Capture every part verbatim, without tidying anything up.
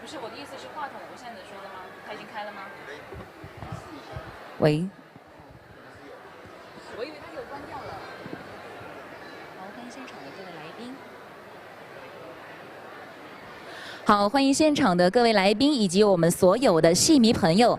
不是，我的意思是话筒，我现在能说的吗？它已经开了吗？喂。我以为它有关掉了。好，欢迎现场的各位来宾。好，欢迎现场的各位来宾以及我们所有的戏迷朋友，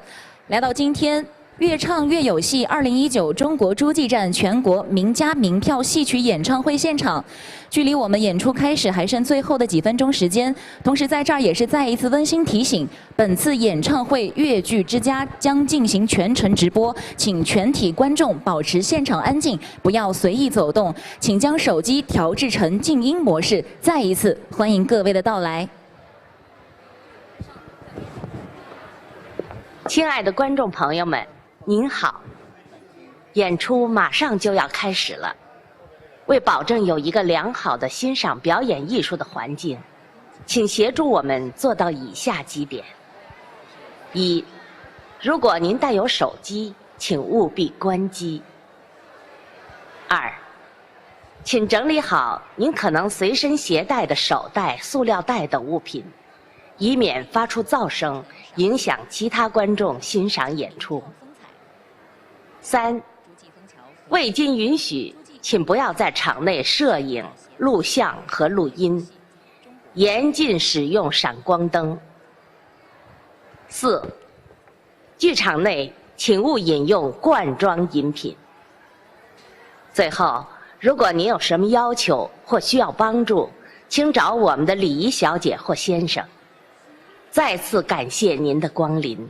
来到今天越唱越有戏二零一九中国诸暨站全国名家名票戏曲演唱会现场。距离我们演出开始还剩最后的几分钟时间，同时在这儿也是再一次温馨提醒，本次演唱会越剧之家将进行全程直播，请全体观众保持现场安静，不要随意走动，请将手机调至成静音模式。再一次欢迎各位的到来。亲爱的观众朋友们，您好！演出马上就要开始了，为保证有一个良好的欣赏表演艺术的环境，请协助我们做到以下几点：一、如果您带有手机，请务必关机。二、请整理好您可能随身携带的手袋、塑料袋等物品，以免发出噪声，影响其他观众欣赏演出。三、未经允许，请不要在场内摄影、录像和录音，严禁使用闪光灯。四、剧场内请勿饮用罐装饮品。最后，如果您有什么要求或需要帮助，请找我们的礼仪小姐或先生。再次感谢您的光临。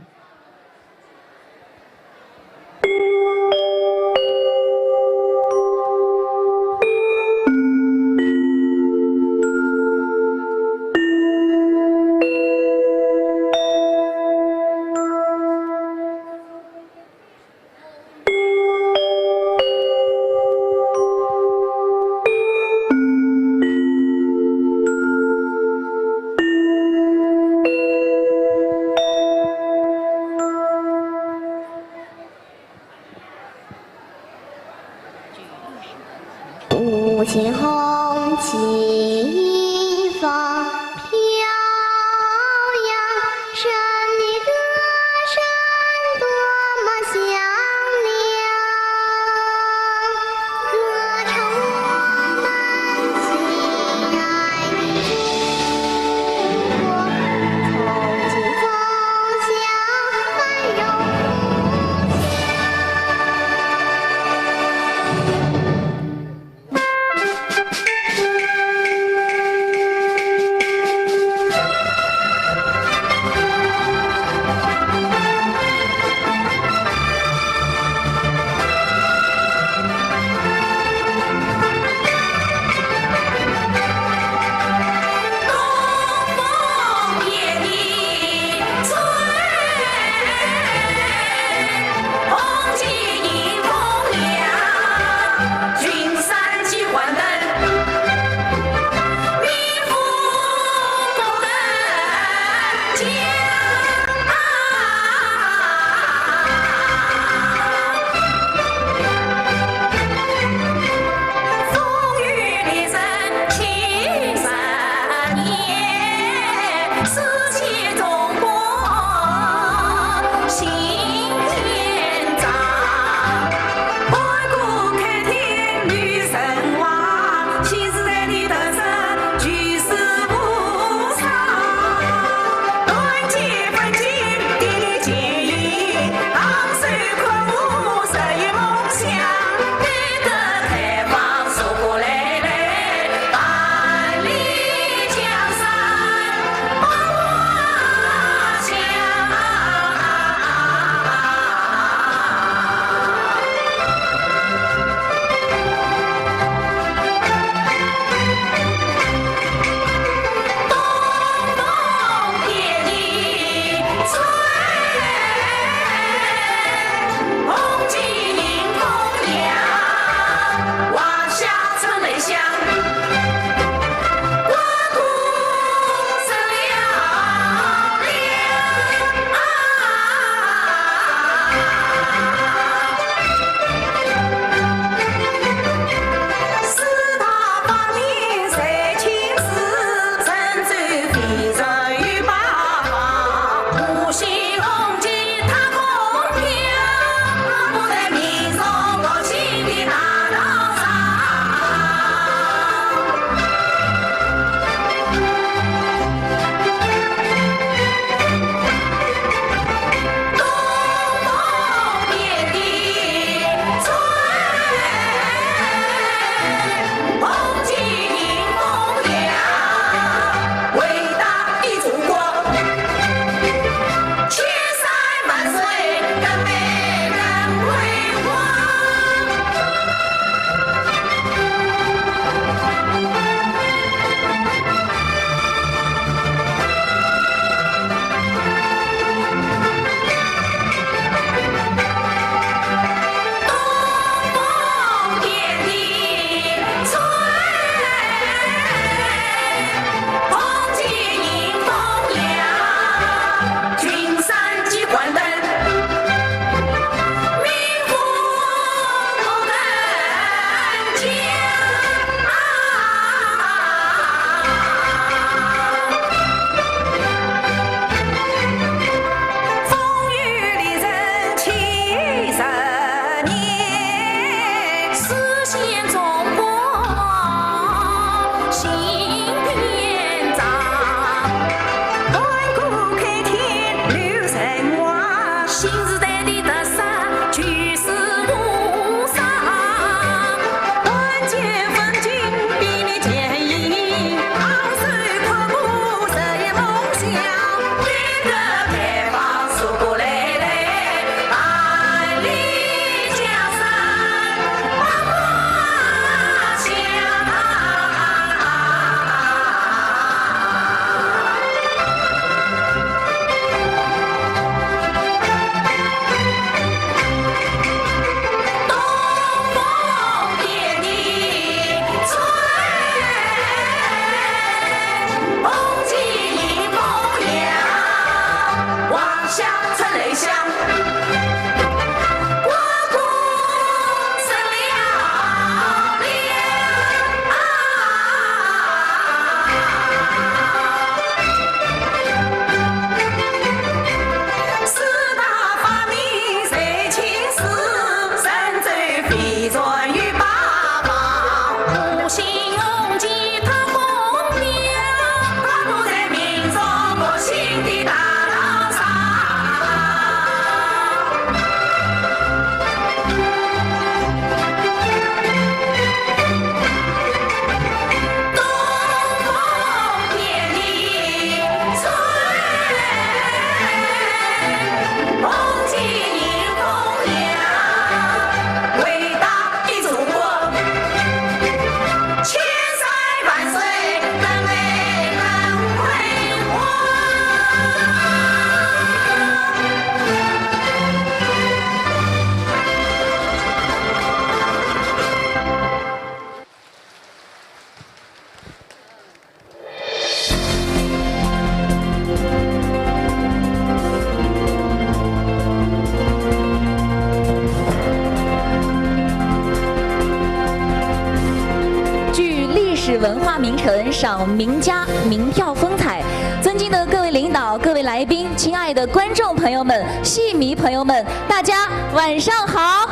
文化名城赏名家名票风采。尊敬的各位领导、各位来宾、亲爱的观众朋友们、戏迷朋友们，大家晚上好。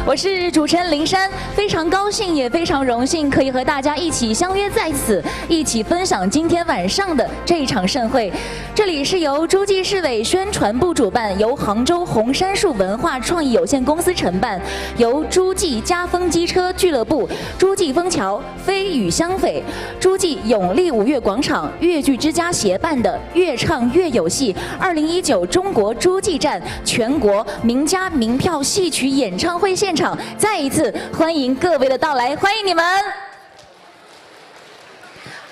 我是主持人林珊，非常高兴，也非常荣幸，可以和大家一起相约在此，一起分享今天晚上的这一场盛会。这里是由诸暨市委宣传部主办，由杭州红杉树文化创意有限公司承办，由诸暨嘉丰机车俱乐部、诸暨枫桥、飞雨香茴、诸暨永利五月广场、越剧之家协办的越唱越有戏二零一九中国诸暨站全国名家名票戏曲演唱会现场，再一次欢迎各位的到来，欢迎你们！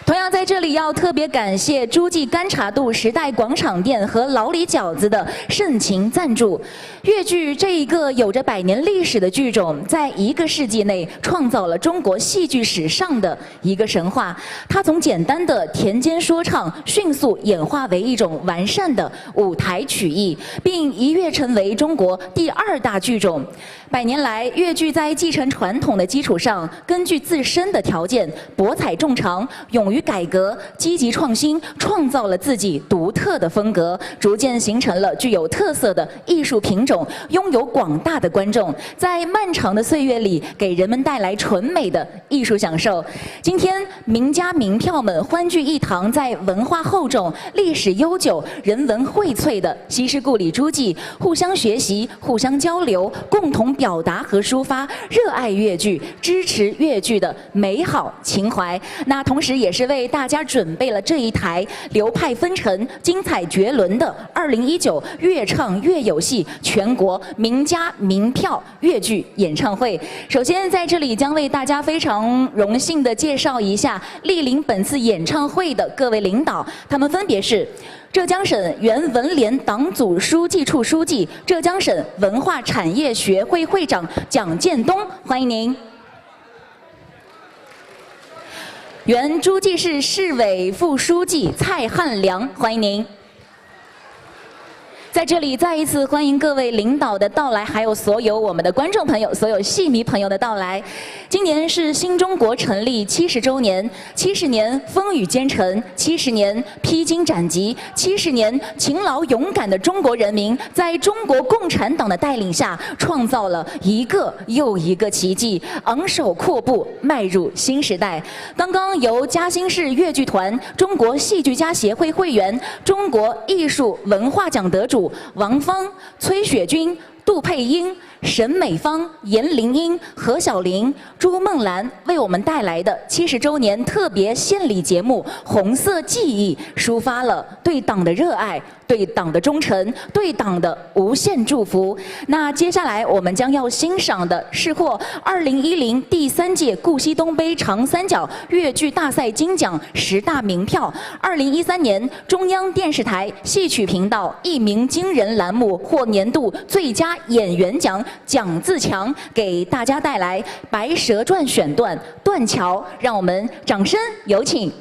同样在这里要特别感谢诸暨干茶渡时代广场店和老李饺子的盛情赞助。越剧这一个有着百年历史的剧种，在一个世纪内创造了中国戏剧史上的一个神话。它从简单的田间说唱，迅速演化为一种完善的舞台曲艺，并一跃成为中国第二大剧种。百年来，越剧在继承传统的基础上，根据自身的条件，博采众长，勇于改革，积极创新，创造了自己独特的风格，逐渐形成了具有特色的艺术品种，拥有广大的观众，在漫长的岁月里，给人们带来纯美的艺术享受。今天，名家名票们欢聚一堂，在文化厚重、历史悠久、人文荟萃的西市故里诸暨，互相学习、互相交流，共同表达和抒发热爱越剧、支持越剧的美好情怀。那同时也是为大家准备了这一台流派纷呈、精彩绝伦的二零一九越唱越有戏全国名家名票越剧演唱会。首先在这里将为大家非常荣幸的介绍一下莅临本次演唱会的各位领导，他们分别是浙江省原文联党组书记处书记、浙江省文化产业学会会长蒋建东，欢迎您。原诸暨市市委副书记蔡汉良，欢迎您。在这里再一次欢迎各位领导的到来，还有所有我们的观众朋友、所有戏迷朋友的到来。今年是新中国成立七十周年，七十年风雨兼程，七十年披荆斩棘，七十年勤劳勇敢的中国人民，在中国共产党的带领下，创造了一个又一个奇迹，昂首阔步，迈入新时代。刚刚由嘉兴市越剧团、中国戏剧家协会会员、中国艺术文化奖得主王芳、崔雪君、杜佩英、沈美芳、鄢林英、何小玲、朱梦兰为我们带来的七十周年特别献礼节目《红色记忆》，抒发了对党的热爱、对党的忠诚、对党的无限祝福。那接下来我们将要欣赏的是获二零一零第三届顾惜东杯长三角越剧大赛金奖十大名票，二零一三年中央电视台戏曲频道《一鸣惊人》栏目获年度最佳演员奖蒋自强，给大家带来《白蛇传》选段《断桥》，让我们掌声有请。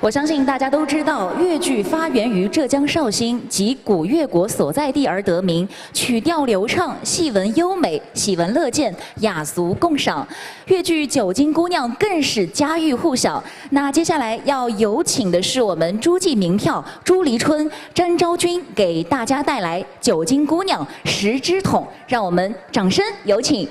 我相信大家都知道，越剧发源于浙江绍兴，即古越国所在地而得名，曲调流畅，戏文优美，喜闻乐见，雅俗共赏。越剧《九斤姑娘》更是家喻户晓。那接下来要有请的是我们诸暨名票朱黎春、詹昭君，给大家带来《九斤姑娘·石之筒》，让我们掌声有请。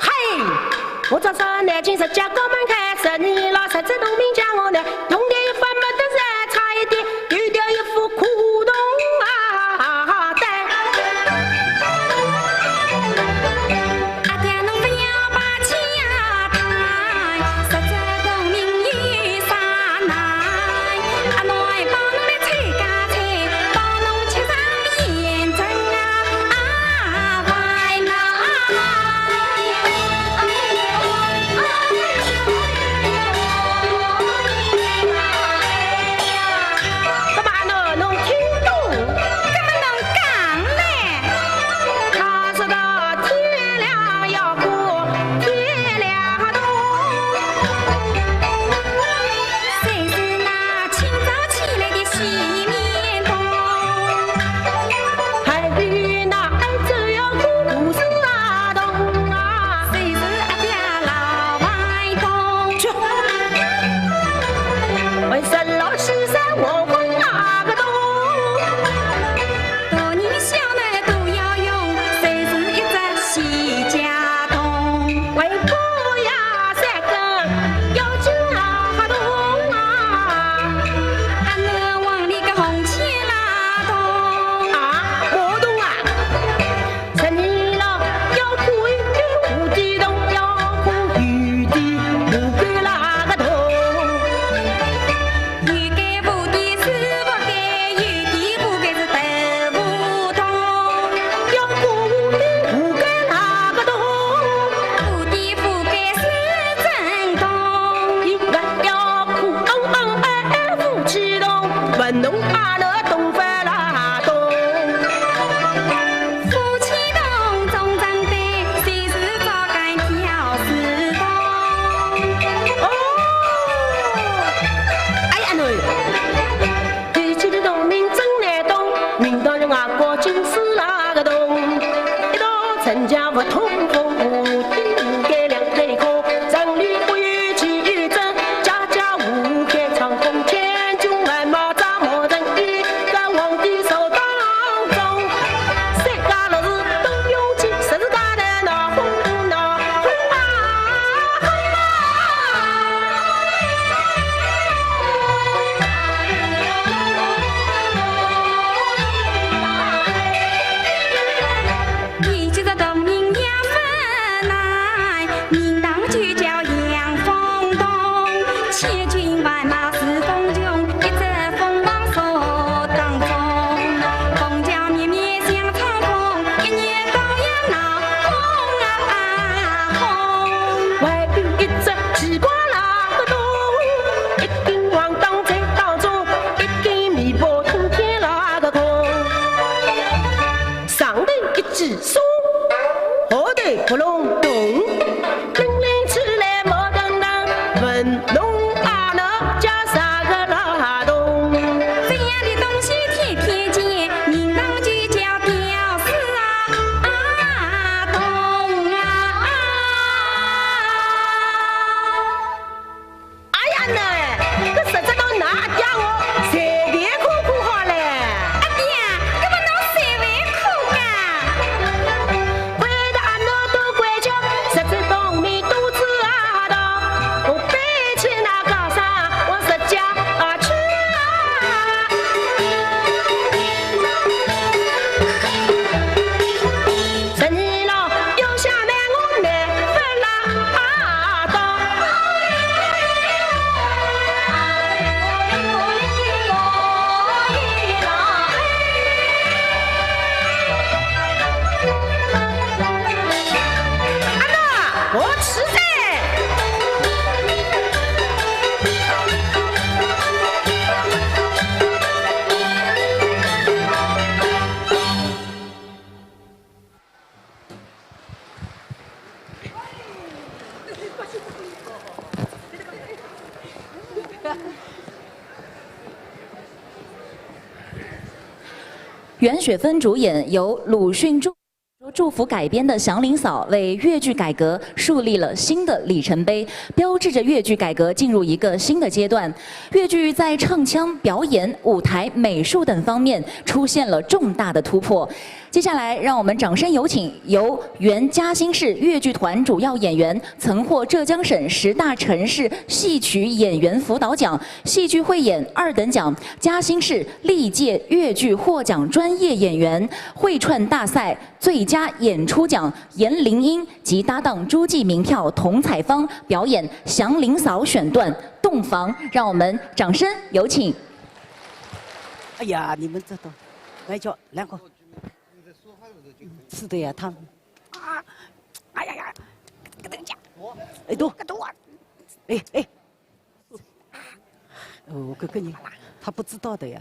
嘿，我早上南京十家高门开，十二老十只农民将我呢，铜钿一分没得是差一点，丢掉一副苦铜啊！袁雪芬主演，由鲁迅著、著作改编的《祥林嫂》，为越剧改革树立了新的里程碑，标志着越剧改革进入一个新的阶段。越剧在唱腔、表演、舞台、美术等方面出现了重大的突破。 接下来，让我们掌声有请由原嘉兴市越剧团主要演员，曾获浙江省十大城市戏曲演员辅导奖、戏剧汇演二等奖、嘉兴市历届越剧获奖专业演员、汇串大赛最佳演出奖严林英及搭档诸暨民票童彩芳表演《祥林嫂》选段《洞房》，让我们掌声有请。哎呀，你们这都，来叫两个。 是的呀，他们。啊，哎呀呀，咯噔讲，哎，都，咯噔啊，哎哎，哦，我跟你，他不知道的呀。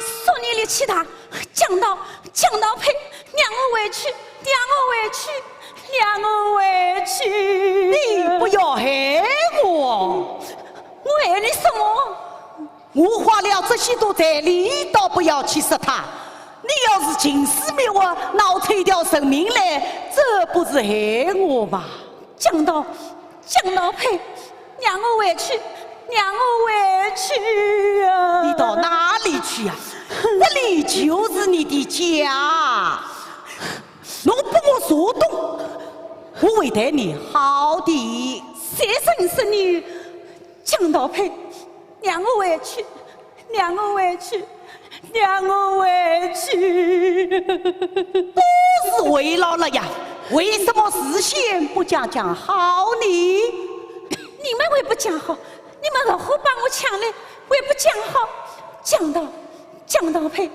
说你力气大， 强盗，强盗胚，让我回去，让我回去，让我回去。你不要害我！我害你什么？我花了这些多彩礼，倒不要去杀他。你要是情死灭活，闹出一条人命来，这不是害我吗？ 强盗，强盗胚，让我回去，让我回去啊！你到哪里去呀？这里就是你的家，侬拨我做东，我会待你好的。谁认识你？强盗胚，让我回去，让我回去。 让我回去。都是为老了呀，为什么事先不讲讲好呢？你们会不讲好？你们合伙把我抢来，会不讲好？强盗，强盗胚，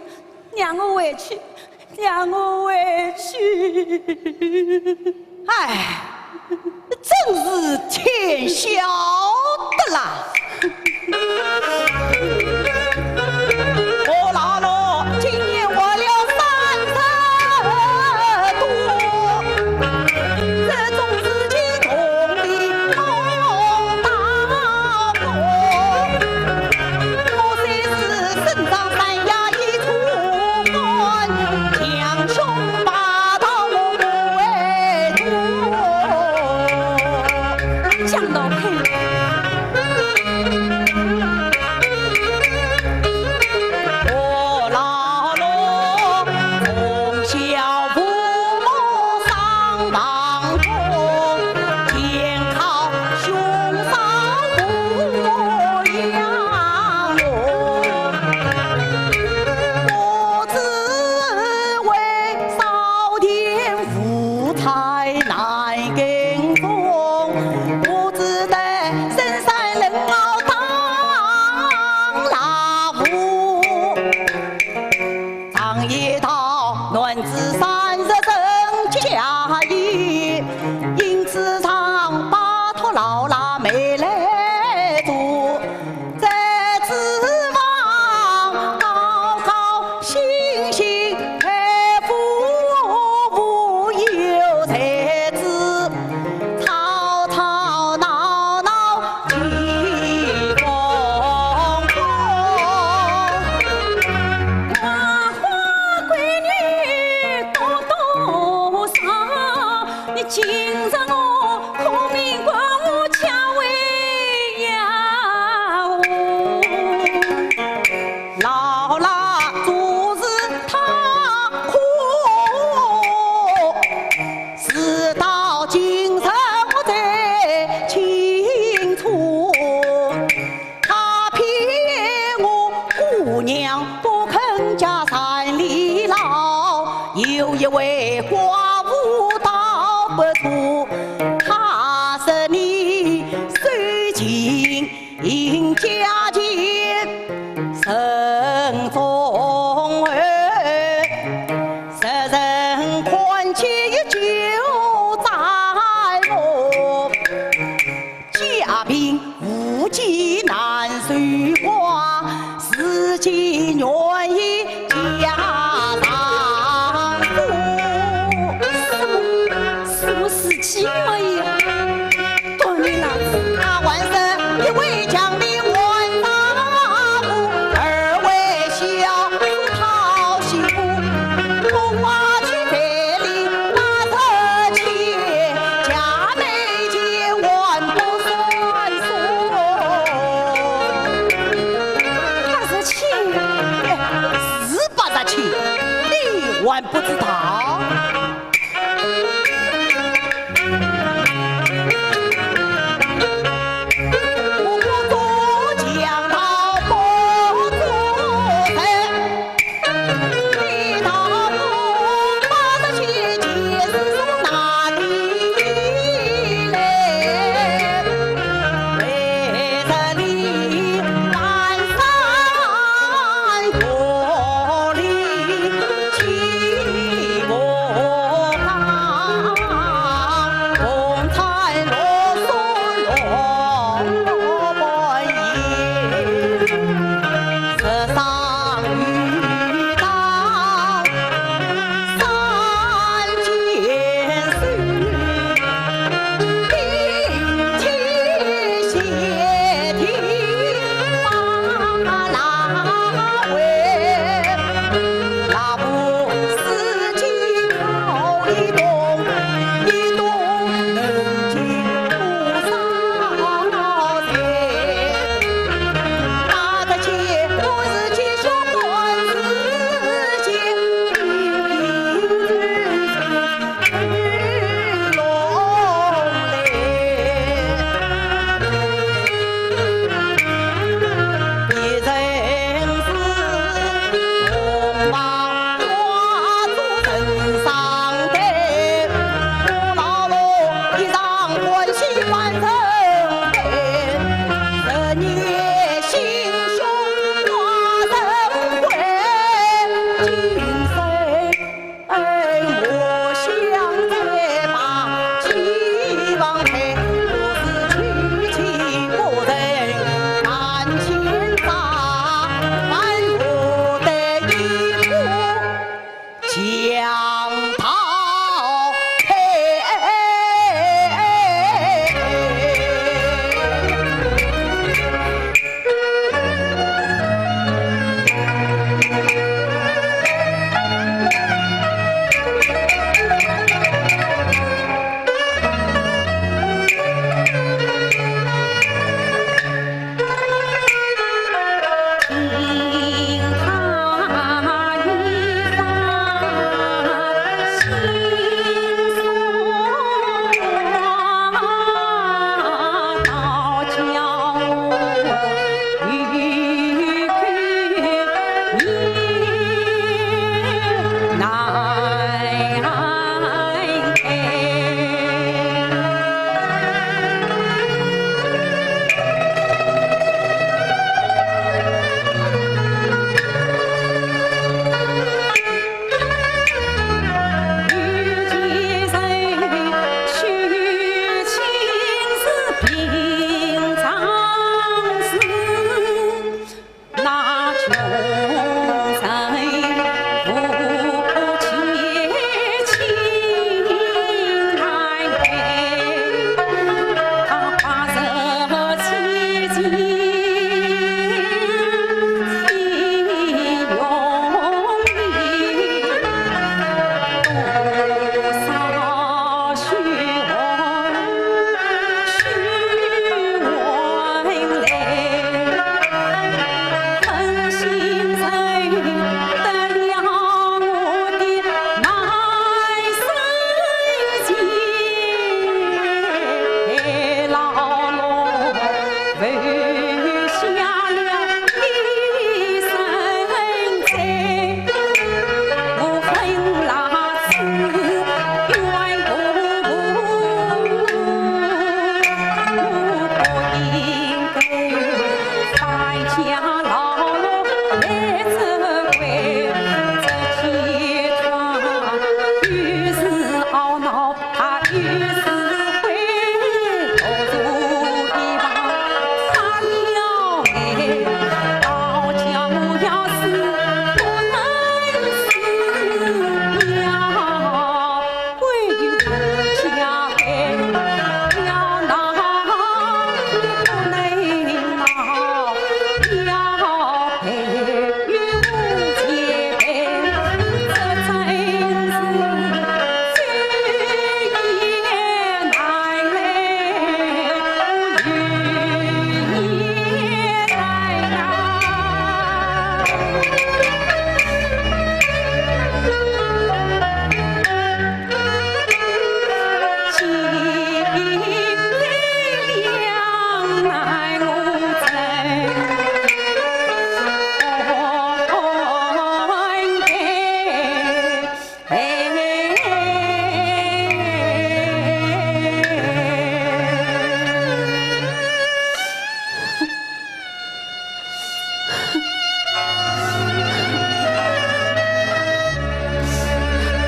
让我回去，让我回去。唉， 真是天晓得啦！我老罗今年活了三十多，这种事情从未碰到过。我虽是身上三呀一处官，强凶霸道我不会做。 强盗胚。我老罗从小父母双亡，全靠兄嫂抚养我。我只为少年无才难耕种，我只得 身上人熬当拉无，常言道男子三十成家业，因此常拜托老拉妹来做，在厨房高高兴兴 佩服无有才子，吵吵闹闹几公公。花花闺女多多少，你今日我苦命官府巧为呀哦。 老拉做事太苦，事到今日我才清楚。他骗我姑娘不肯嫁山里老，有一位寡妇倒不错，她说你虽阿平无计难收瓜，自己愿意嫁丈夫。什么？什么时机没有？断了哪子？啊，还是一为强的还丈夫，二为小讨媳妇。 八十千，哎，是八十千，你还不知道？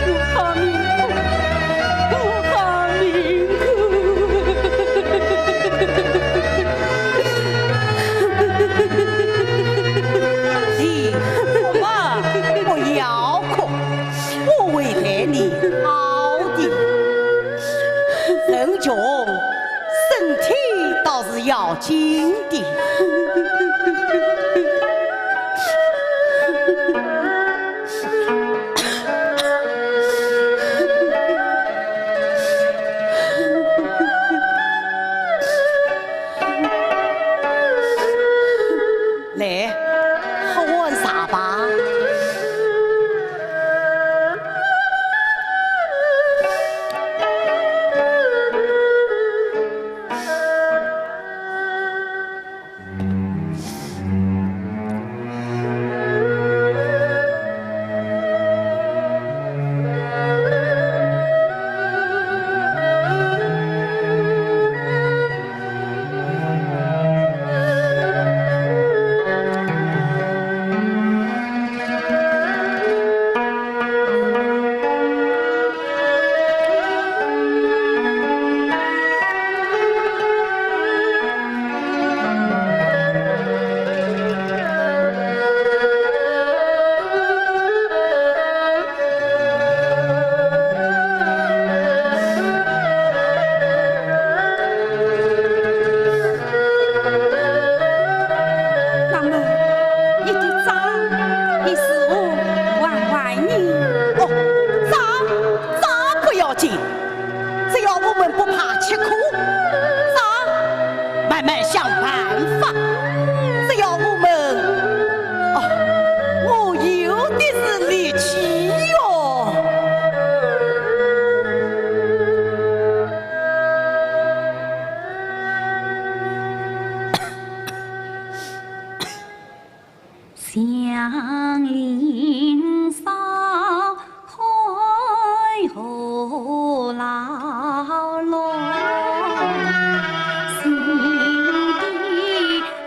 我好命苦，我好命苦。你哭吧，不要哭，我会待你好的。人穷，身体倒是要紧的。 来，喝碗茶吧。 那么，你的账，你是否还还呢？哦，账，账不要紧，只要我们不怕吃苦，账慢慢想办法。只要我们，哦，我有的是力气哟。 祥林烧开荷兰路，新的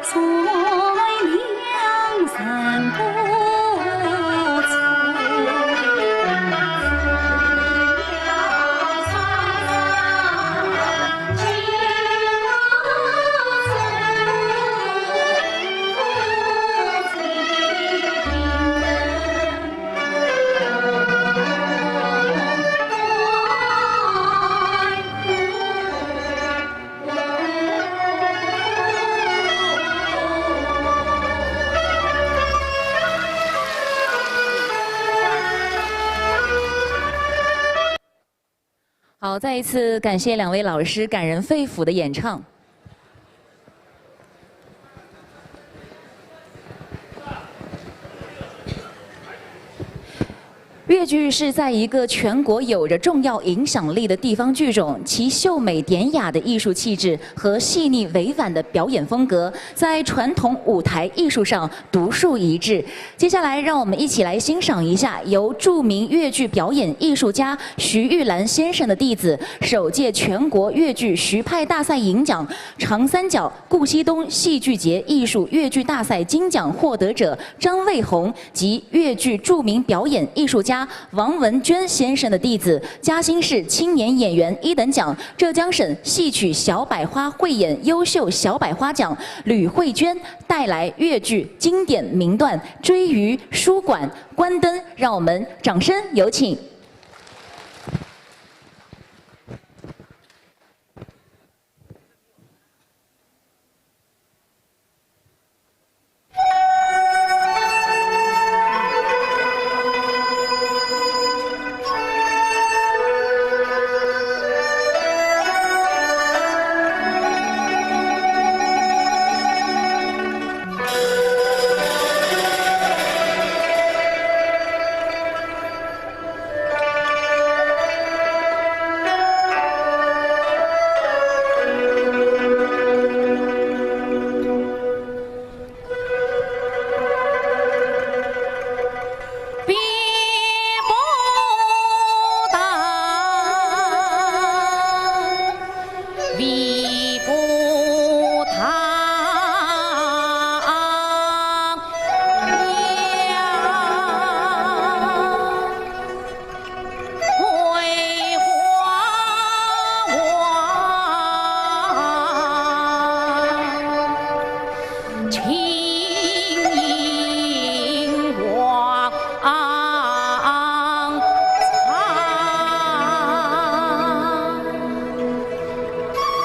山梁人不出。 好，再一次感谢两位老师感人肺腑的演唱。越剧是在一个全国有着重要影响力的地方剧种，其秀美典雅的艺术气质和细腻委婉的表演风格，在传统舞台艺术上独树一帜。接下来，让我们一起来欣赏一下由著名越剧表演艺术家徐玉兰先生的弟子，首届全国越剧徐派大赛银奖、长三角顾惜东戏剧节艺术越剧大赛金奖获得者张卫红及越剧著名表演艺术家王文娟先生的弟子，嘉兴市青年演员一等奖、浙江省戏曲小百花汇演优秀小百花奖吕慧娟带来越剧经典名段《追鱼书馆》关灯，让我们掌声有请。金印皇朝，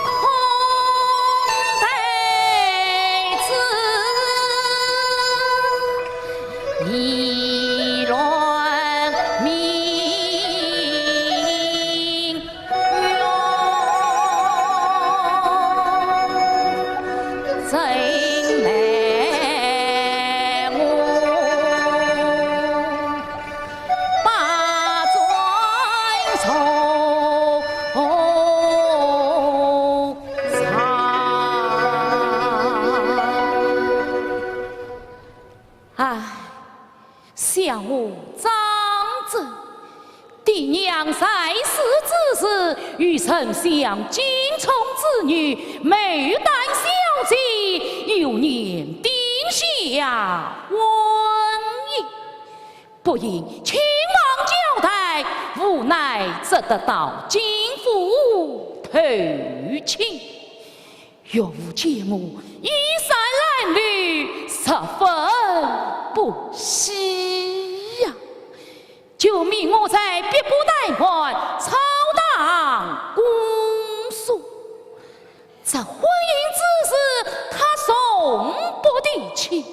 空对子，意乱民。 唉，想我张珍，爹娘在世之时，与丞相金宠之女牡丹小姐，幼年定下婚姻。不因亲王交代，无奈只得到金府投亲。 岳父见我衣衫褴褛，十分不喜呀，就命我在别部代管操堂供书。这婚姻之事，他从不提起。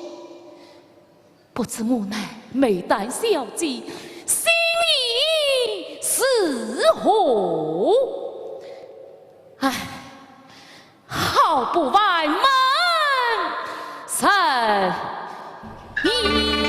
不知我那牡丹小姐心意如何？唉，好不烦闷人也。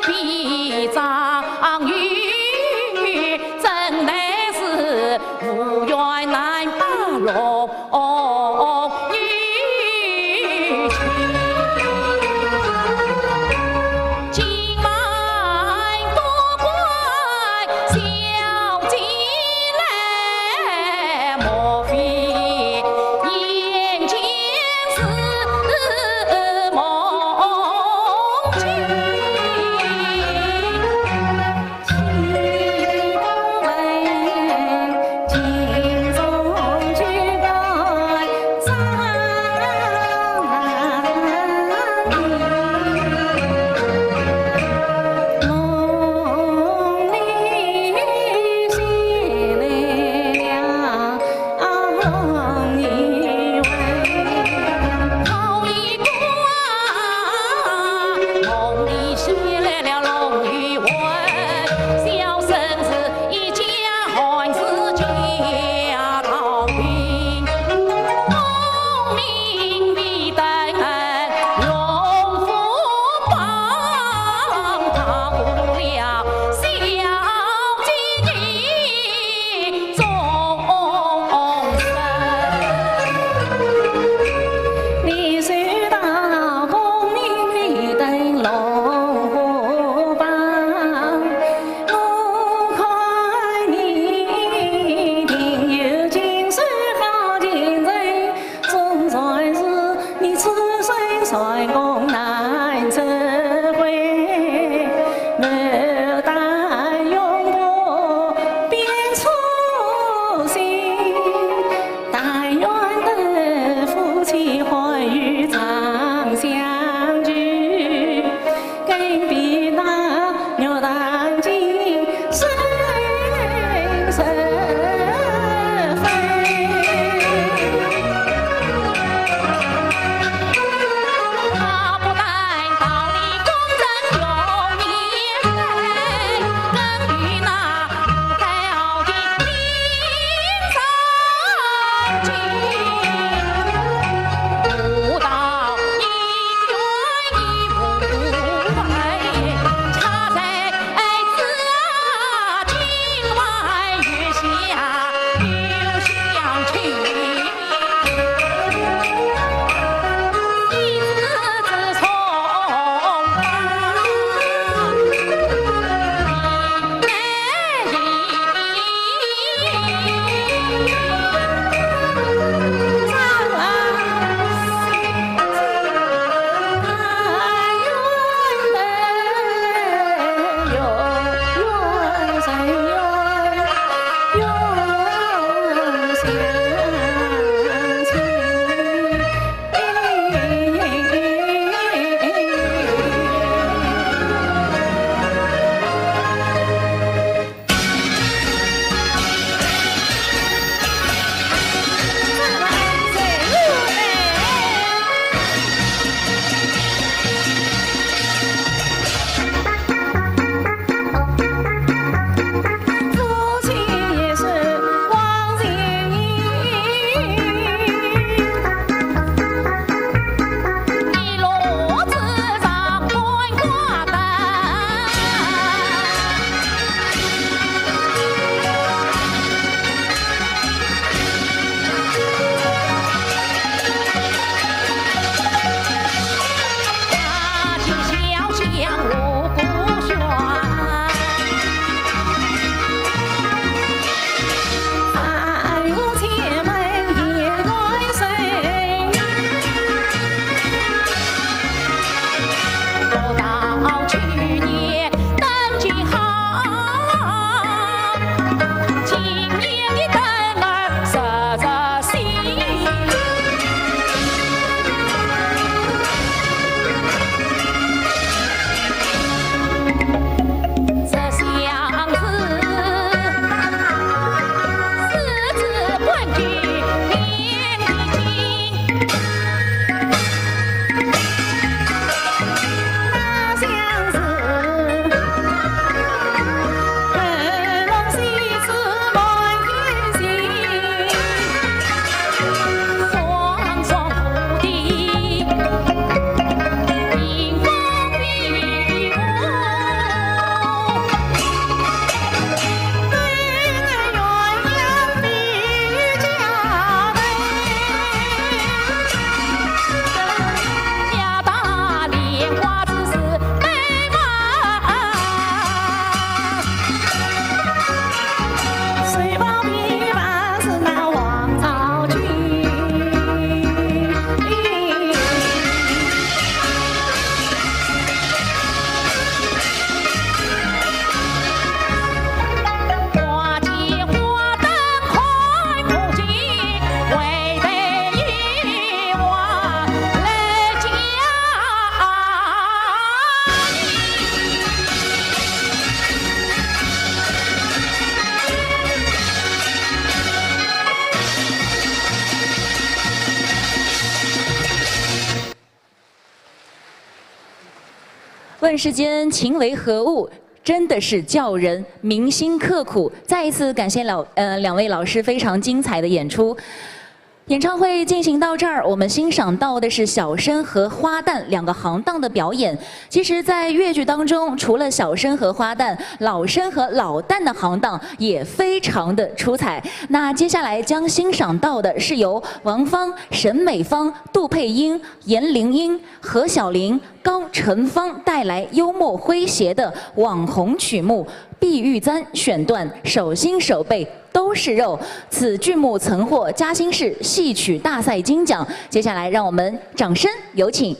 比张玉珍乃是无缘难把龙女情。今晚多管小姐来，莫非眼前 是梦境。问世间情为何物，真的是叫人铭心刻骨。再一次感谢老呃两位老师非常精彩的演出。演唱会进行到这儿，我们欣赏到的是小生和花旦两个行当的表演。其实，在越剧当中，除了小生和花旦，老生和老旦的行当也非常的出彩。那接下来将欣赏到的是由王芳、沈美芳、杜佩英、颜玲英、何小玲、高晨芳带来幽默诙谐的网红曲目《碧玉簪》选段，手心手背都是肉。此剧目曾获嘉兴市戏曲大赛金奖。接下来，让我们掌声有请。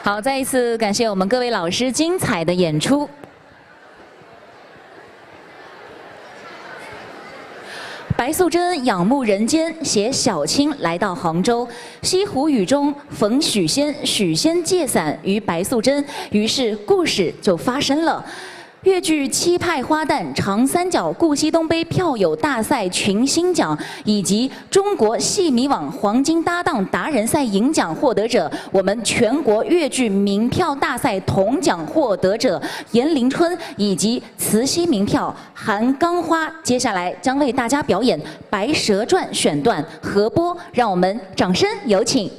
好，再一次感谢我们各位老师精彩的演出。白素贞仰慕人间，携小青来到杭州。西湖雨中逢许仙，许仙借伞与白素贞，于是故事就发生了。 越剧七派花旦长三角顾惜东杯票友大赛群星奖，以及中国戏迷网黄金搭档达人赛银奖获得者，我们全国越剧名票大赛铜奖获得者鄢林春以及慈禧名票韩刚花，接下来将为大家表演《白蛇传》选段合播，让我们掌声有请。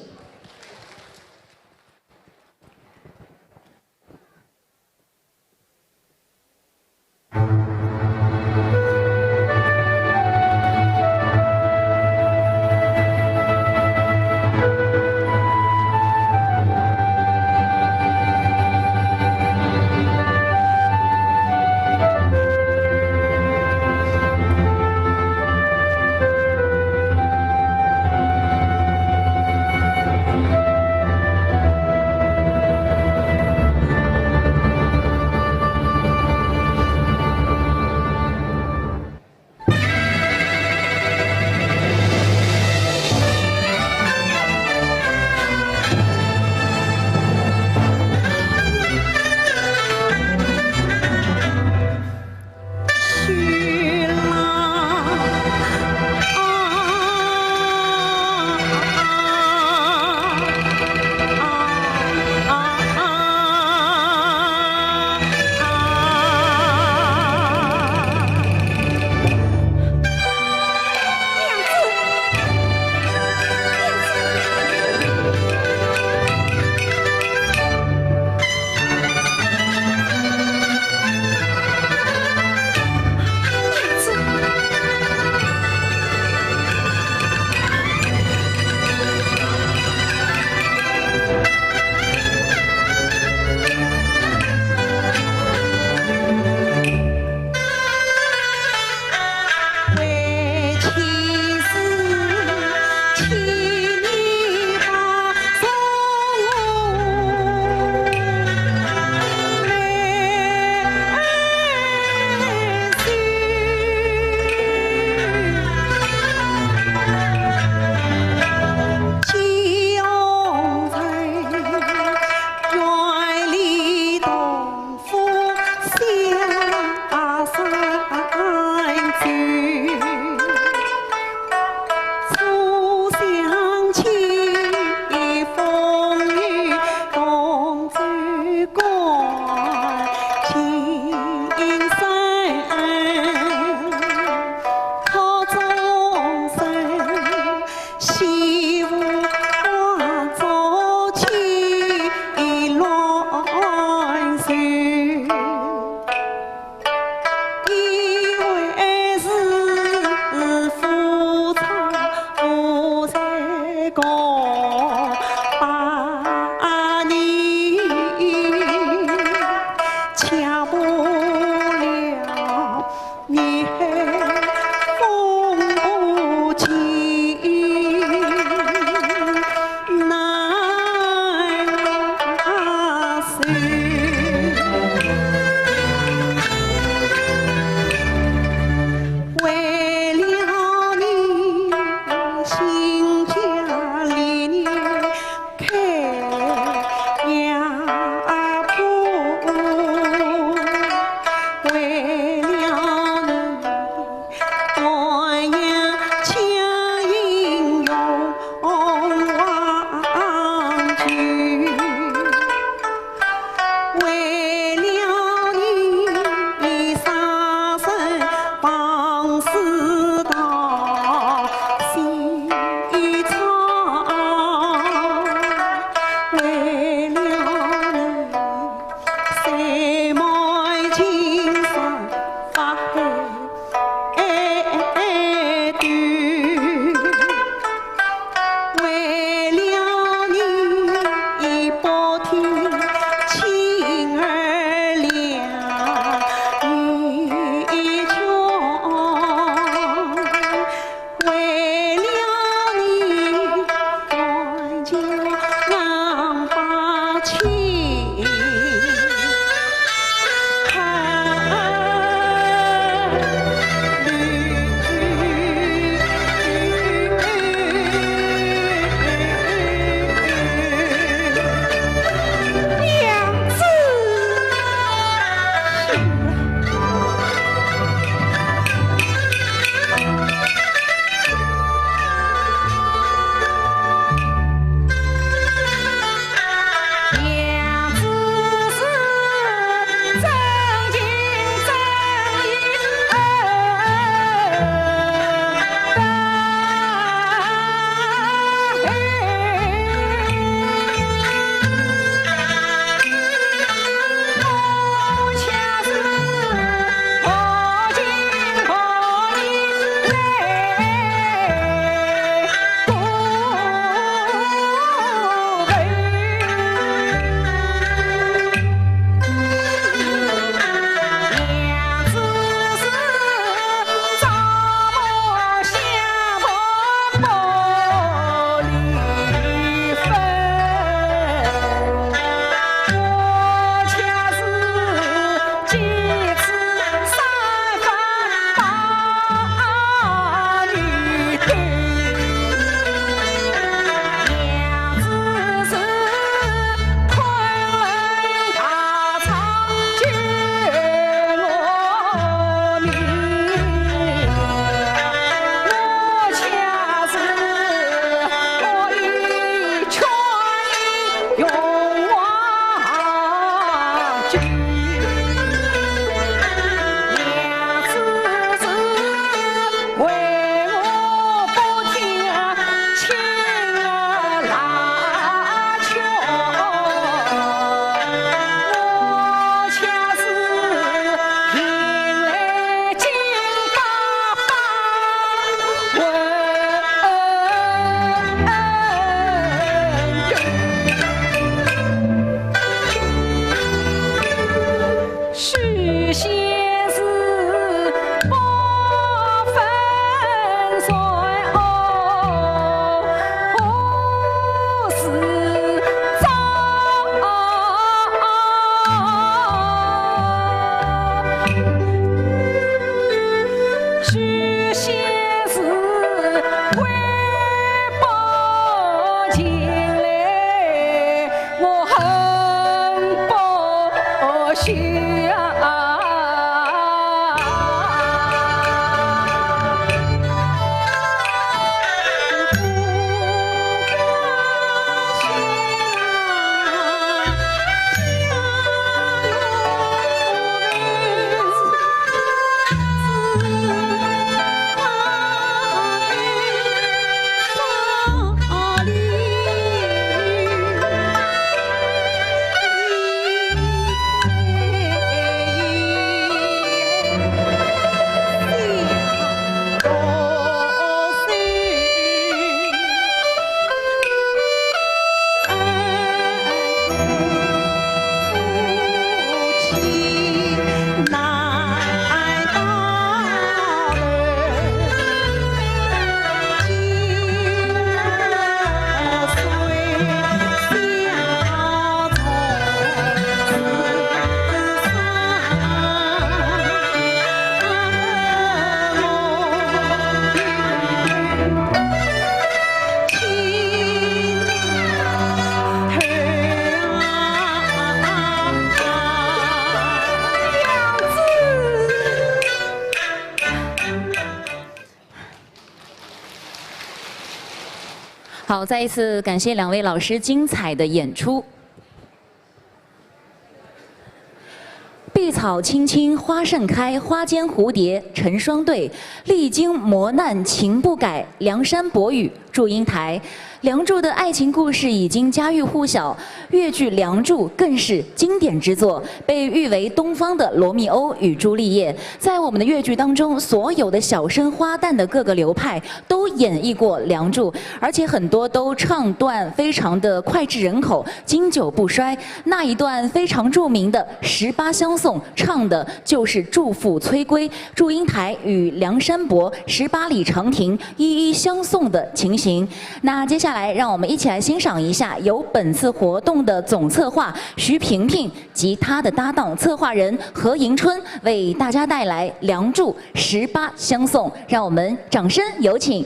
好，再一次感谢两位老师精彩的演出。碧草青青花盛开，花间蝴蝶成双对。历经磨难情不改，梁山伯与祝英台。《梁祝》的爱情故事已经家喻户晓，越剧《梁祝》更是经典之作，被誉为东方的罗密欧与朱丽叶。在我们的越剧当中，所有的小生花旦的各个流派都演绎过《梁祝》，而且很多都唱段非常的脍炙人口，经久不衰。那一段非常著名的《十八相送》，唱的就是祝府催归，祝英台与梁山伯十八里长亭一一相送的情形。那接下来，让我们一起来欣赏一下由本次活动的总策划徐萍萍及她的搭档策划人何迎春为大家带来《梁祝》《十八相送》，让我们掌声有请。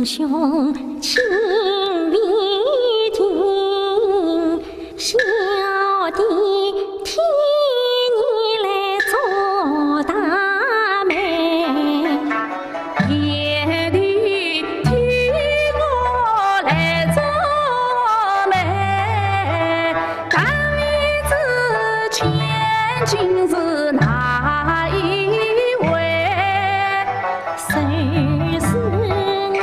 兄，请你听，小弟替你来做大媒。 爹爹替我来做媒，大理寺千金是哪一位？就是我。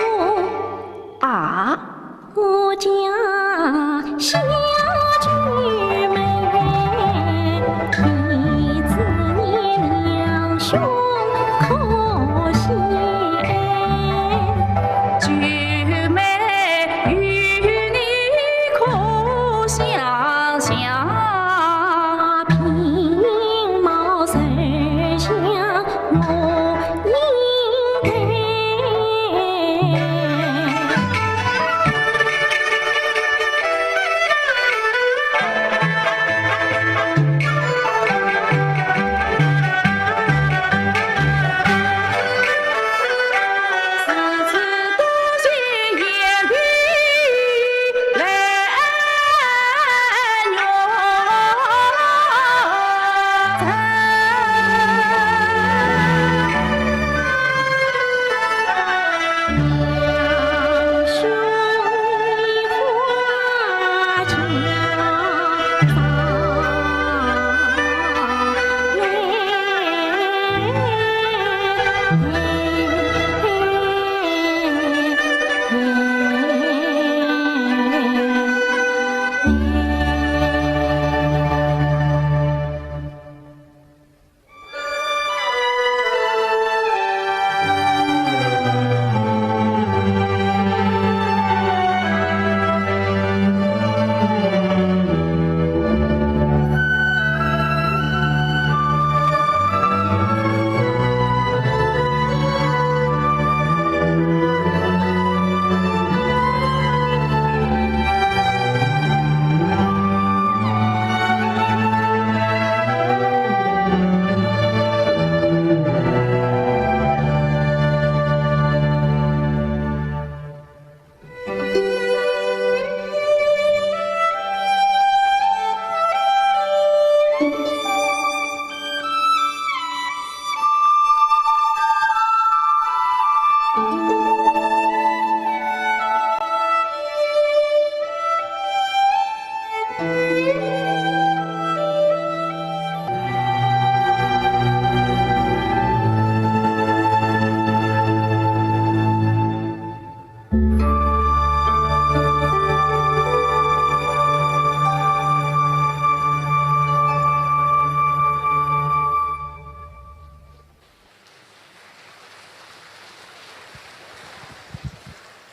啊？ 我家小九妹，你知你两兄可惜。九妹与你可相像？平毛谁像 我应该。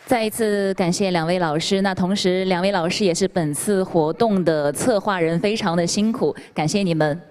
再一次感谢两位老师，那同时两位老师也是本次活动的策划人，非常的辛苦，感谢你们。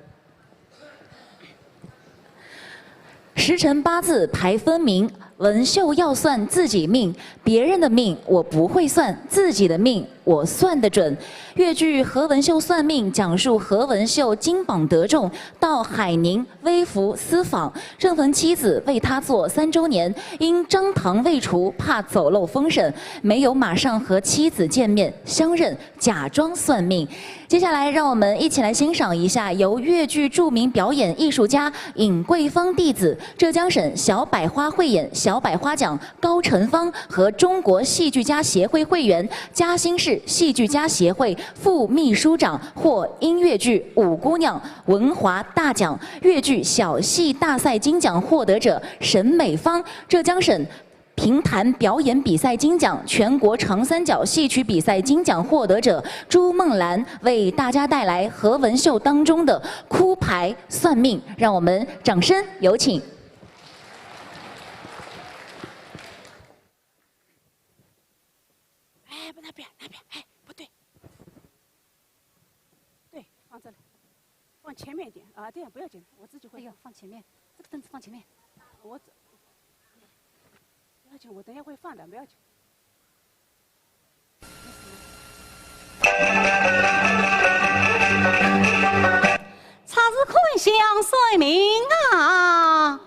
时辰八字排分明，文秀要算自己命，别人的命我不会算，自己的命我算得准。越剧《何文秀算命》讲述何文秀金榜得中，到海宁微服私访，正逢妻子为他做三周年，因张堂未除，怕走漏风声，没有马上和妻子见面相认，假装算命。接下来，让我们一起来欣赏一下由越剧著名表演艺术家尹桂芳弟子、浙江省小百花汇演小百花奖高晨芳和中国戏剧家协会会员、嘉兴市戏剧家协会副秘书长获音乐剧《五姑娘》 文华大奖、越剧小戏大赛金奖获得者沈美芳、浙江省评弹表演比赛金奖、全国长三角戏曲比赛金奖获得者朱梦兰为大家带来《何文秀》当中的哭牌算命，让我们掌声有请。 哎，不，那边，那边，哎，不对。对，放这里，放前面一点啊，这样不要紧，我自己会放。哎呦，放前面，这个凳子放前面。我这，不要紧，我等一下会放的，不要紧。 啥是看相算命啊？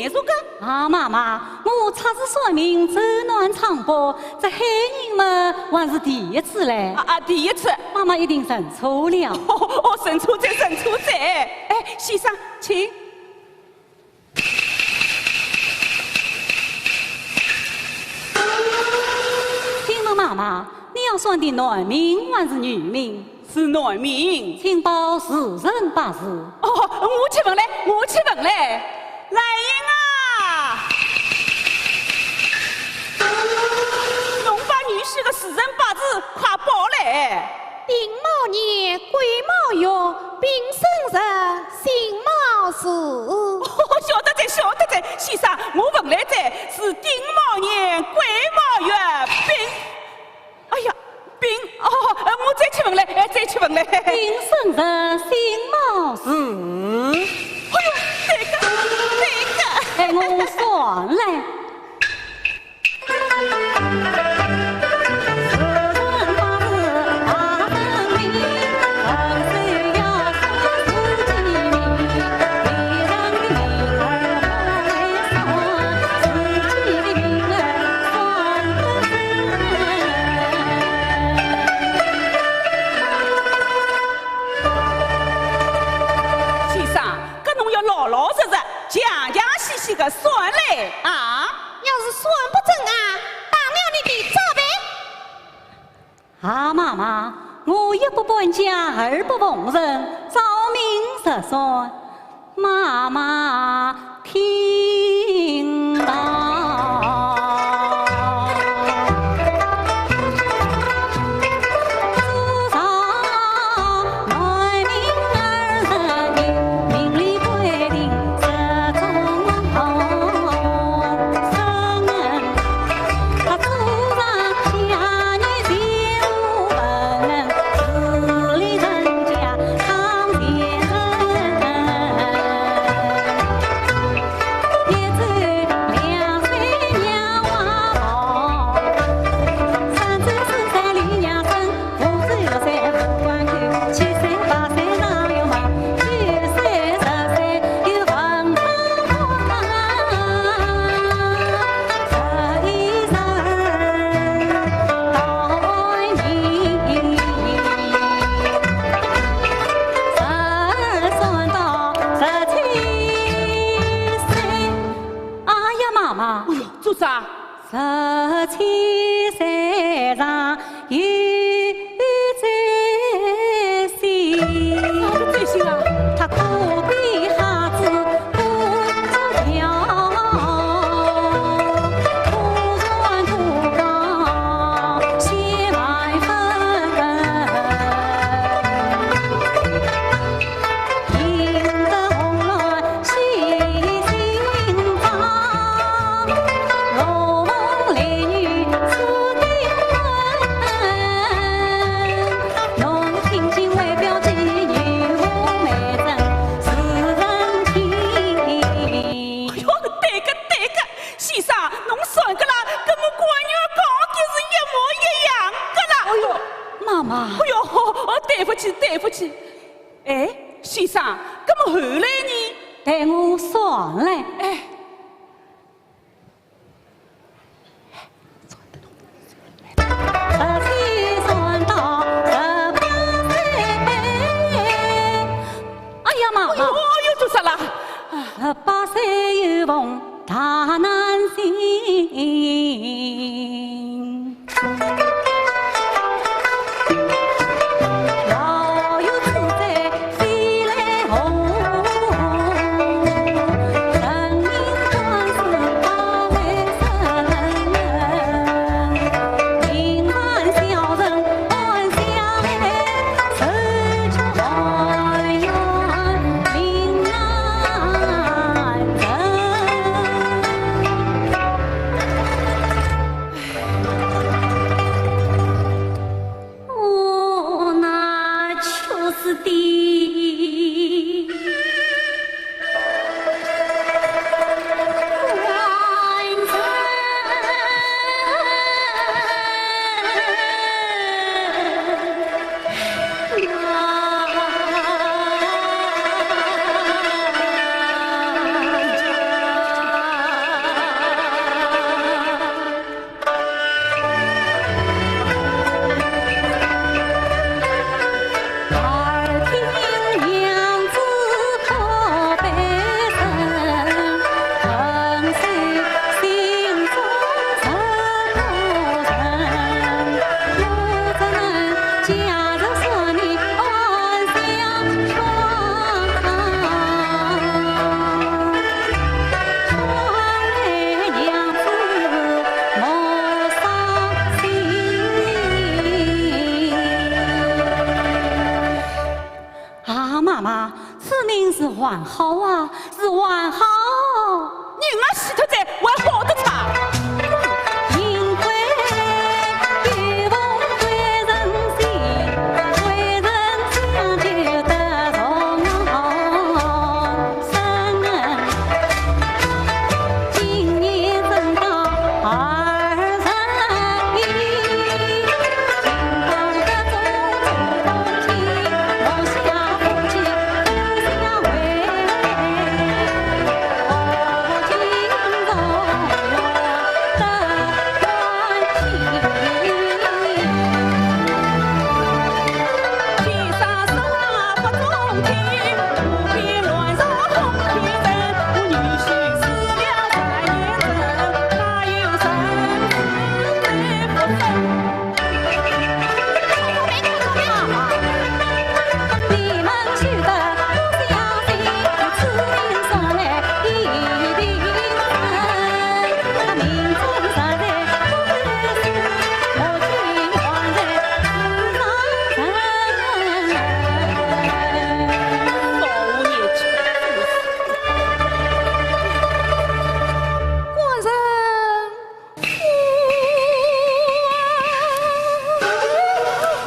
说个？啊，妈妈，我测字算命，走南闯北，这海宁么还是第一次嘞。啊，啊，第一次。妈妈一定认错了。哦，哦，认错哉，认错哉。哎，先生，请。请问妈妈，你要算的男命还是女命？ 是男命。请报时辰八字。哦，我去问嘞，我去问嘞。兰英啊，侬把女婿的时辰八字快报嘞。丁卯年，癸卯月，丙申日，辛卯时。哦，晓得哉，晓得哉，先生，我问来哉，是丁卯年，癸卯月，丙 哎呀，丙，哦，呃，我再去问嘞，哎，再去问嘞。丙申日辛卯时。哎呦，对个，对个。哎，我算嘞。先生，搿侬要老老实实、详详细细个算嘞啊！要是算不准啊，打了你的招牌。 啊，妈妈，我一不搬家，二不逢人，照命实算，妈妈听道。祖上男命二十年，命里规定十种生人 哎呀，妈妈！哎呦，做啥？ 十七岁上有追星。啥个追星啊？他可比瞎子不着调，突然突然显万分。 哎呦，对个，对个，先生，侬算个啦，跟我官员讲的是一模一样的啦。哎呦，妈妈。哎呦，哦，对不起，对不起。 哎，先生，搿么后来呢？待我算来。哎。十七算到十八岁。哎呀，妈妈。哎呦，哎呦，做啥啦？十八岁有逢大难星。还好啊，是还好。人啊死脱哉，还好得哉？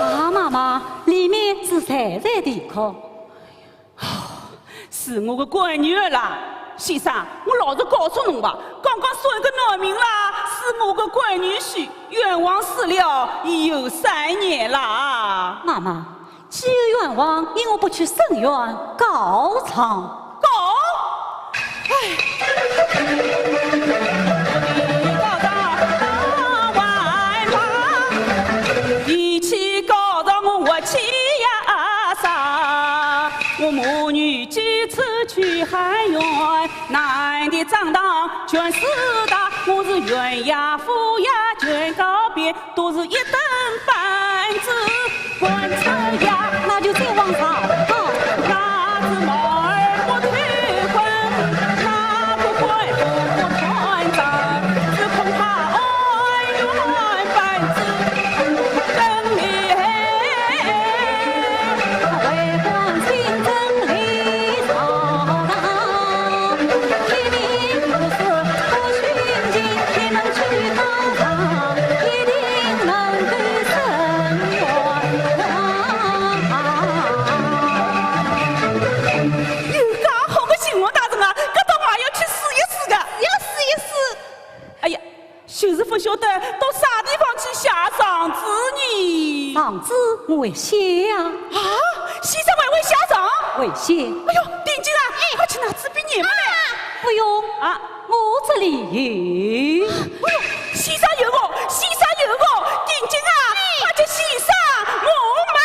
啊，妈妈，里面是谁在啼哭？是我个闺女儿啦。先生，我老实告诉侬吧，刚刚送一个男命啦，是我个闺女婿，冤枉死了已有三年啦。妈妈，既有冤枉，因何不去伸冤告状？告？哎。告状，告状，我去呀啥？我母女几次去喊冤，男的长大全是大，我是冤呀夫呀全告遍，都是一顿板子。 官车呀，那就再往上。那只马儿不退婚，那个官夫不断账，只恐他按冤板子更厉害。为官清正理朝堂，天命不是不寻情，你们去告状，一定能够伸冤枉。 有介好个巡抚大人啊，搿倒还要去试一试个。要试一试。哎呀，就是勿晓得到啥地方去写状子呢？状子我会写呀。啊，先生还会写状？会写。哎哟，定金啊，哎，快去拿支笔研墨来。不用。啊。 我这里有。哎哟，先生有哦，先生有哦，定金啊，快叫先生我嘛。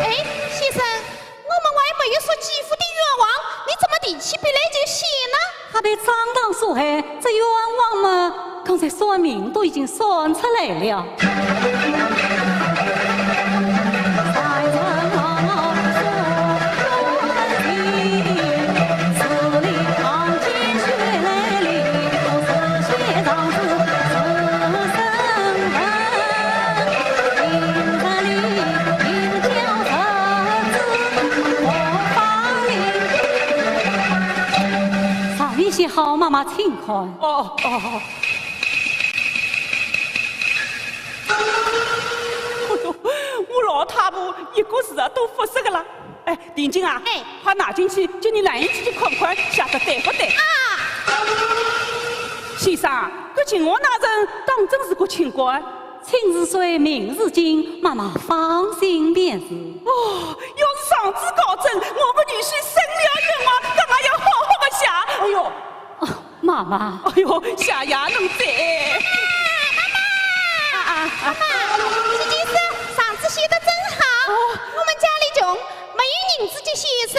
哎，先生， 我们还没有说几副的冤枉，你怎么提起笔来就写呢？还被张当所害，这冤枉嘛，刚才算命都已经算出来了。 上面写好，妈妈请看。哦，哦，哦。哎哟，我老太婆一个字啊都勿识个啦。哎，定金啊，哎。快拿进去，叫伊兰英姐姐看看，写得对勿对？啊。先生，搿巡抚大人当真是个清官？ 亲自说明是金，妈妈放心便是。哦，要是状子告真，我个女婿伸了冤枉，搿还要好好个写。哎哟，哦，妈妈。哎哟，谢谢侬哉。妈妈，妈妈，啊，啊，啊。妈妈，姐姐说状子写得真好。哦。我们家里穷，没有银子给先生，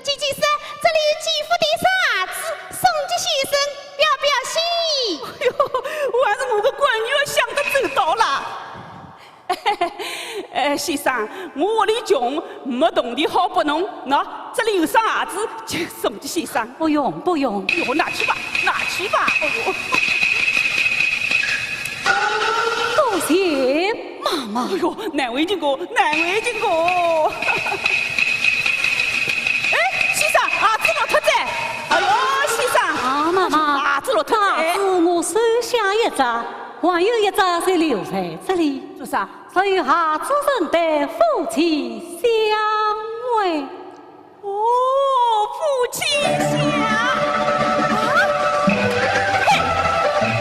姐姐说，这里有几副的状子送给先生，要不要写？哎哟，还是我个闺女儿想得周到啦。呃，先生，我屋里穷，没铜钿好拨侬，喏，这里有双鞋子，就送给先生。不用，不用。哎呦，拿去吧，拿去吧。哎呦，多谢妈妈。哎呦，难为情个，难为情个。哎，先生，鞋子落脱哉。哎呦，先生。啊，妈妈，鞋子落脱哉。鞋子我收下一只，还有一只就留在这里。做啥？ 所以鞋子认得夫妻相会。哦，夫妻相。啊？嘿，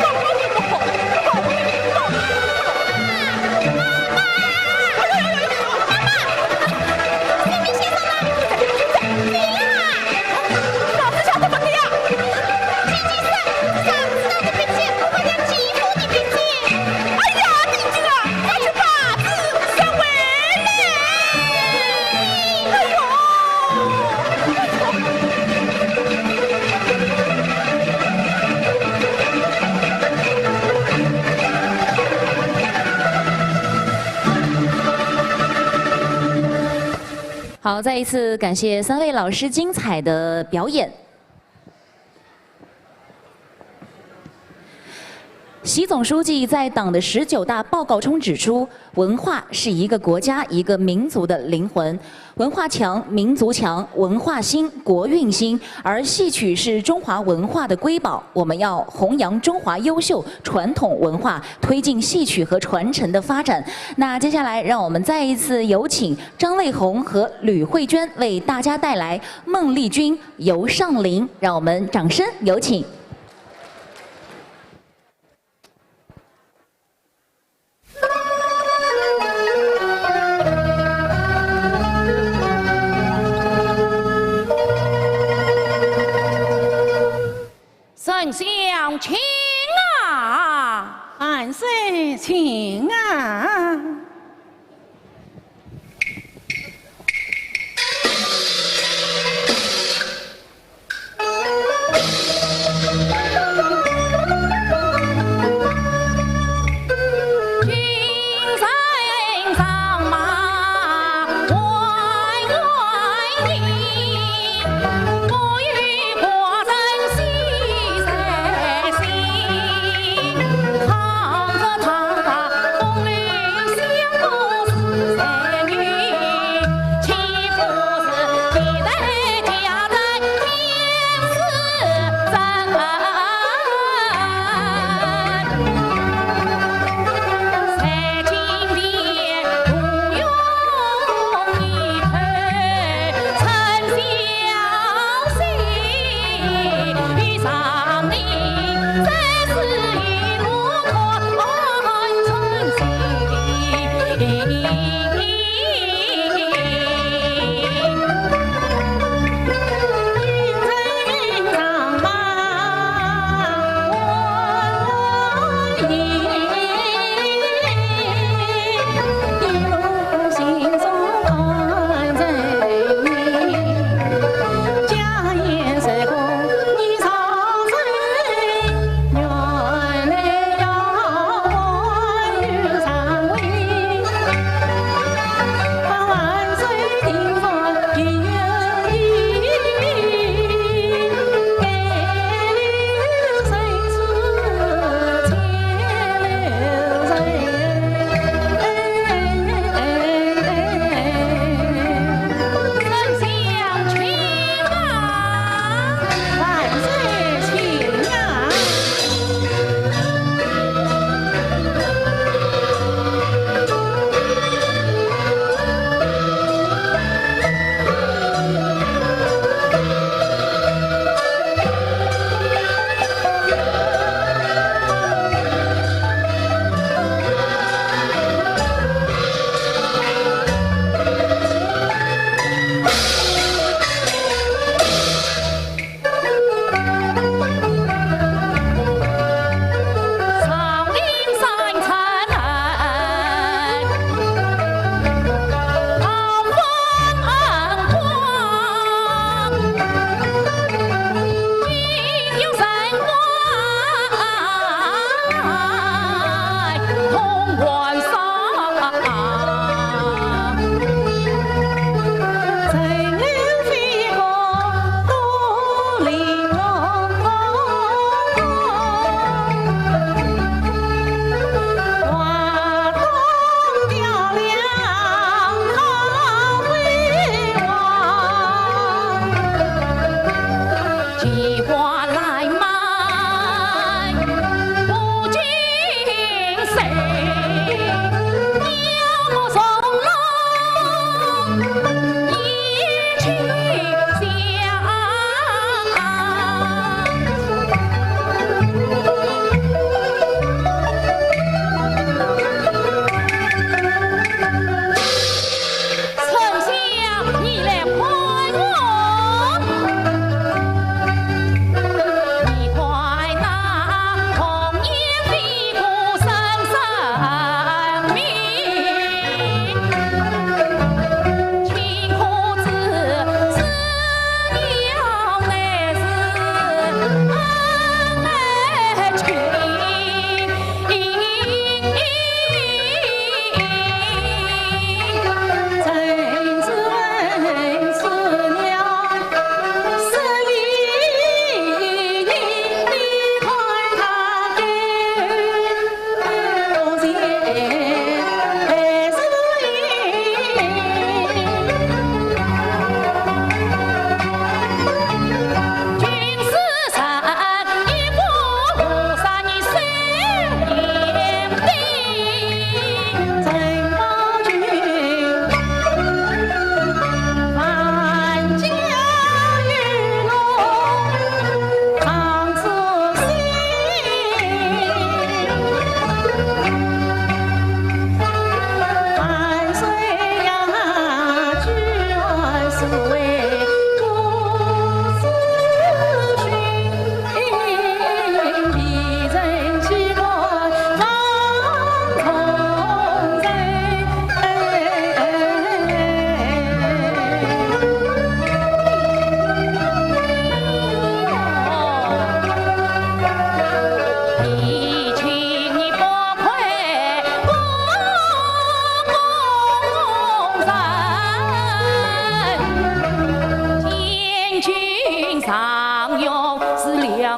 搞不懂，搞不懂，搞不懂。妈妈！哎呦呦呦呦呦！妈妈！前面先生呢？谁呀？老子晓得不得呀？姐姐是，是啊，知道的笔记，我们要记住的笔记。 哎呀，定金啊，快去把子收回来！哎呦！好，再一次感谢三位老师精彩的表演。 习总书记在党的十九大报告中指出，文化是一个国家、一个民族的灵魂。文化强，民族强，文化兴，国运兴。而戏曲是中华文化的瑰宝，我们要弘扬中华优秀传统文化，推进戏曲和传承的发展。那接下来，让我们再一次有请张卫红和吕慧娟为大家带来《孟丽君游上林》，让我们掌声有请。 丞相请啊！万岁请啊！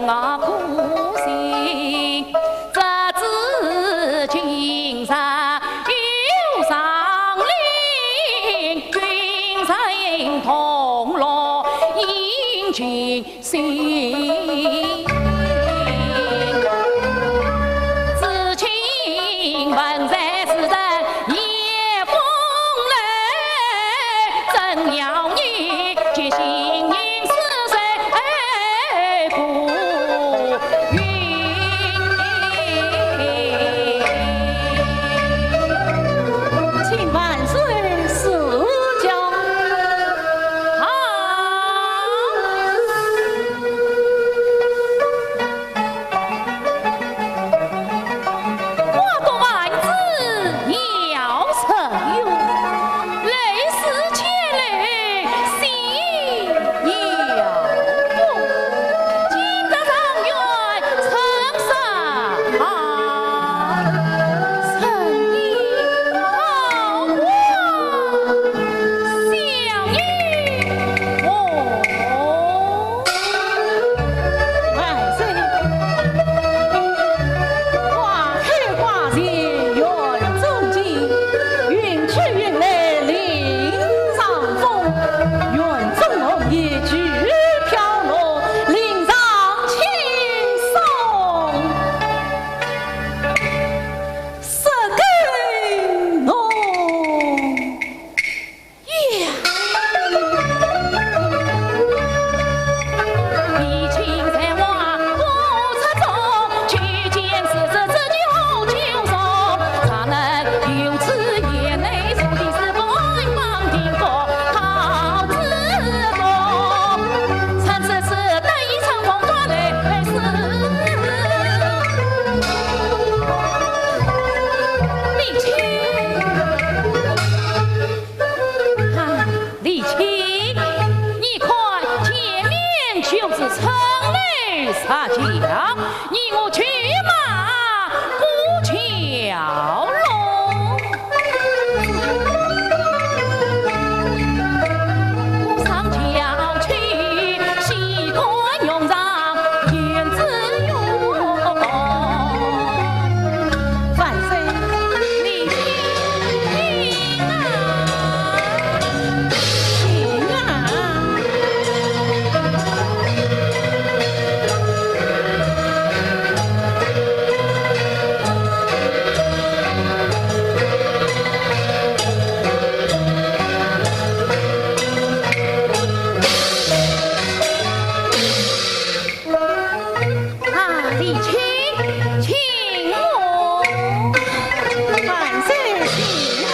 我苦心，直至今日又上林，君臣同乐饮酒。 心。至今文才之人也风流，怎料你这心性似水不云。请万岁赐教。好。 花多万枝要成园，泪似千里心els红。金得状元成双，成姻桃花。 想你我。万岁！花开花谢院中景，云去云来林上风。园中红叶几飘落，林上青松十更浓。 呀！李卿，你看前面就是城楼石桥，你我骑马过桥喽。 万岁！李卿啊，请啊！啊，李卿，请我。万岁，请啊。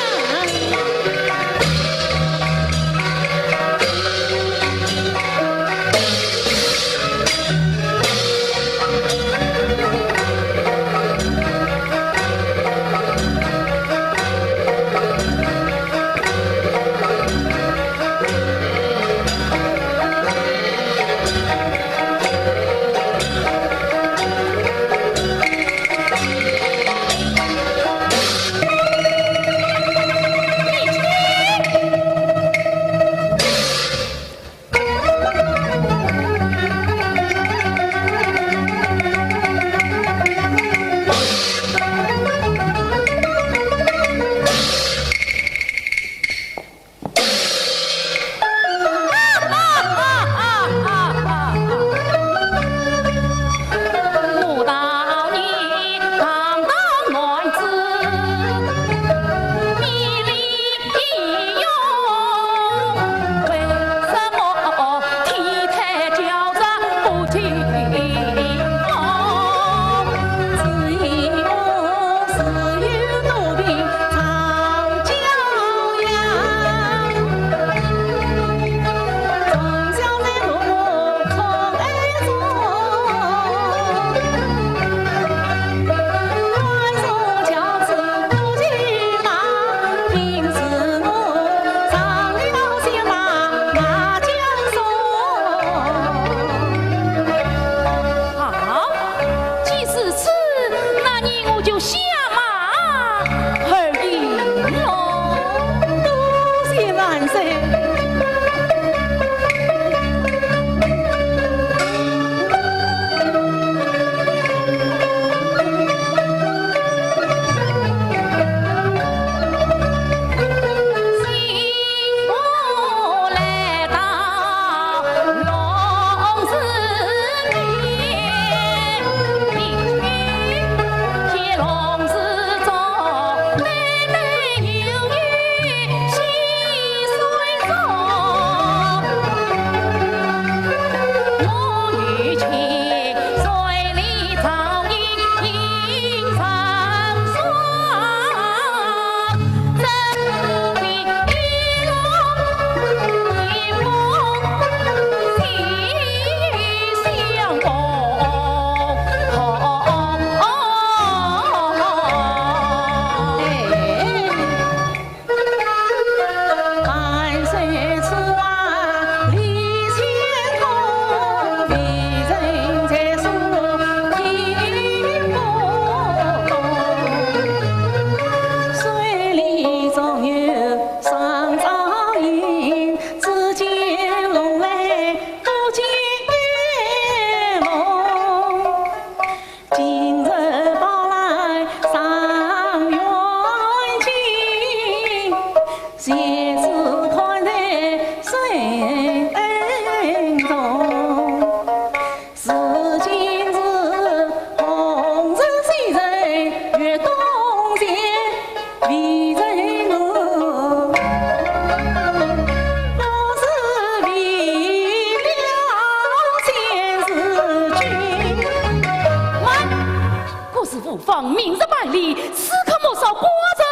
方明日万里，此刻莫少寡人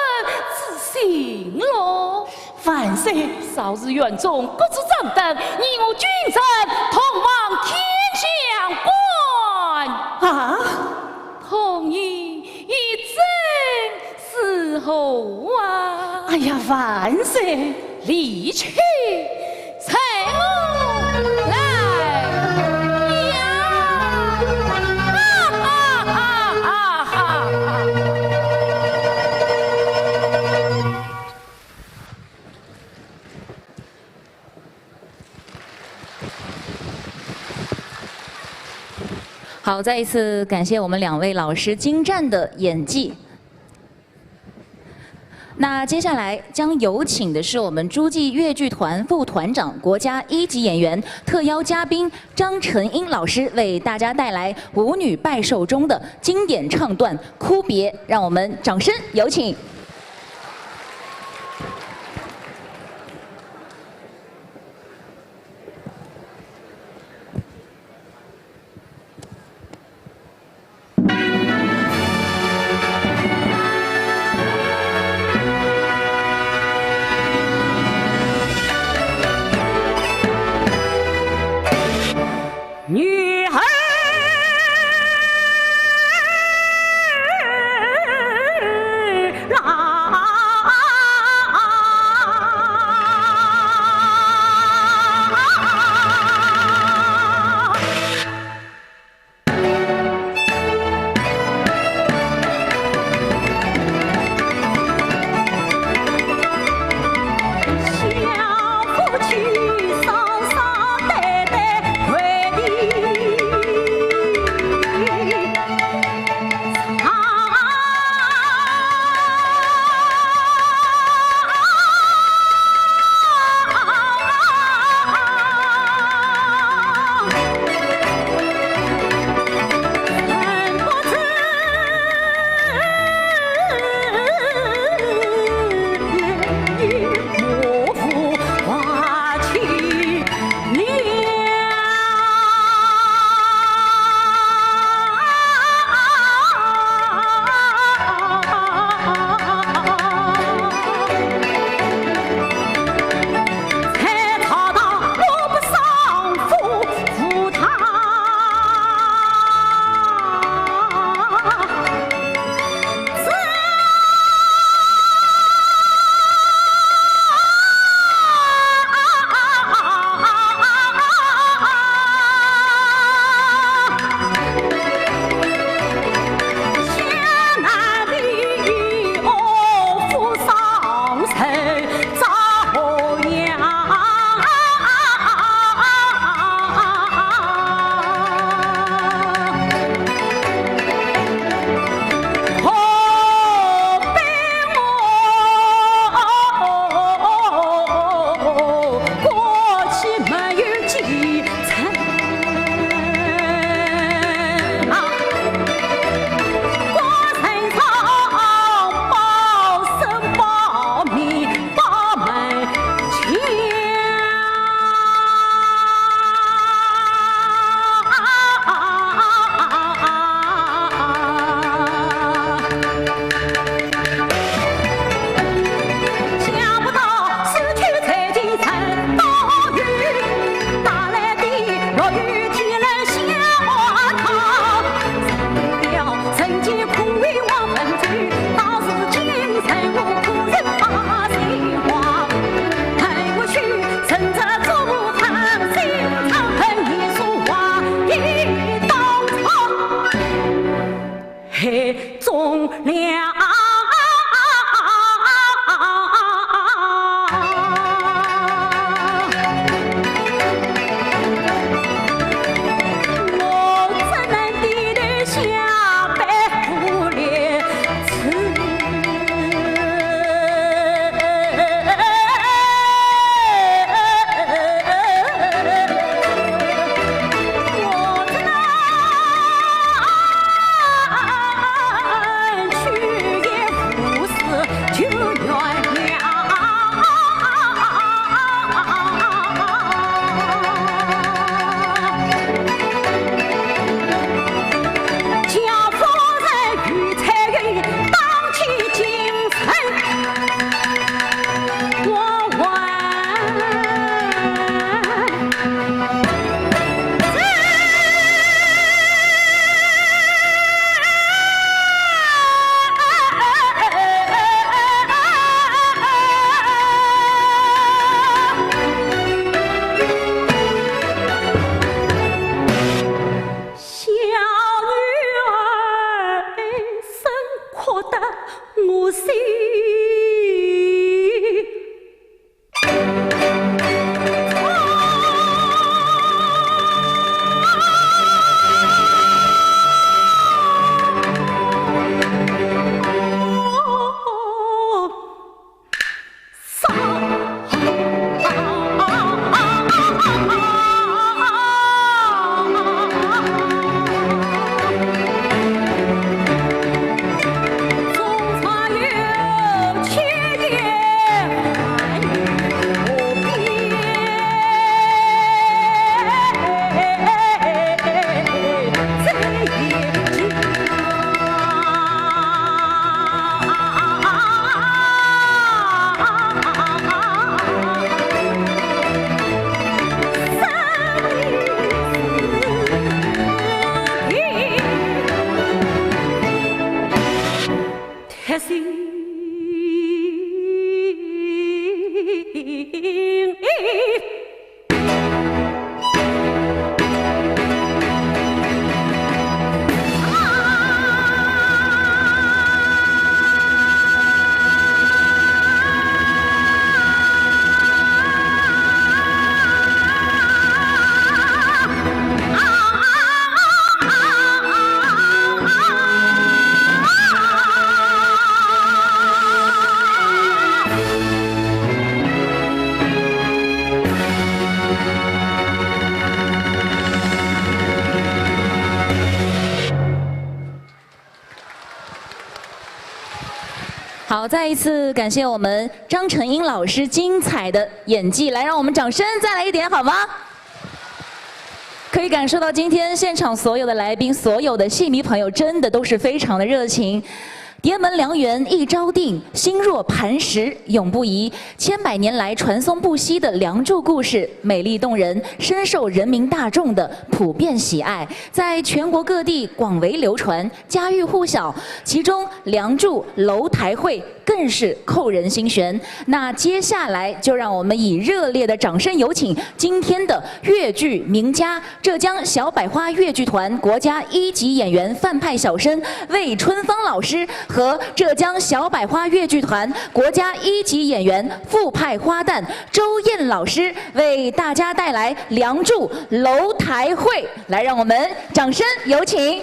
之心咯。万岁！少时园中各置掌灯，你我君臣同往天香观。啊？童儿一怔，是何话？哎呀，万岁！ 离去，随我来呀！啊啊啊啊啊！好，再一次感谢我们两位老师精湛的演技。 那接下来将有请的是我们诸暨越剧团副团长、国家一级演员、特邀嘉宾张晨英老师，为大家带来舞女拜寿中的经典唱段《哭别》，让我们掌声有请。好，再一次感谢我们张晨英老师精彩的演技，来，让我们掌声再来一点好吗？可以感受到今天现场所有的来宾，所有的戏迷朋友，真的都是非常的热情。《蝶门良缘》一朝定，心若磐石永不移。千百年来传颂不息的《梁祝》故事，美丽动人，深受人民大众的普遍喜爱，在全国各地广为流传，家喻户晓。其中，《梁祝》楼台会更是扣人心弦。那接下来，就让我们以热烈的掌声，有请今天的越剧名家，浙江小百花越剧团国家一级演员、范派小生魏春芳老师和浙江小百花越剧团国家一级演员、傅派花旦周燕老师，为大家带来《梁祝》楼台会。来，让我们掌声有请。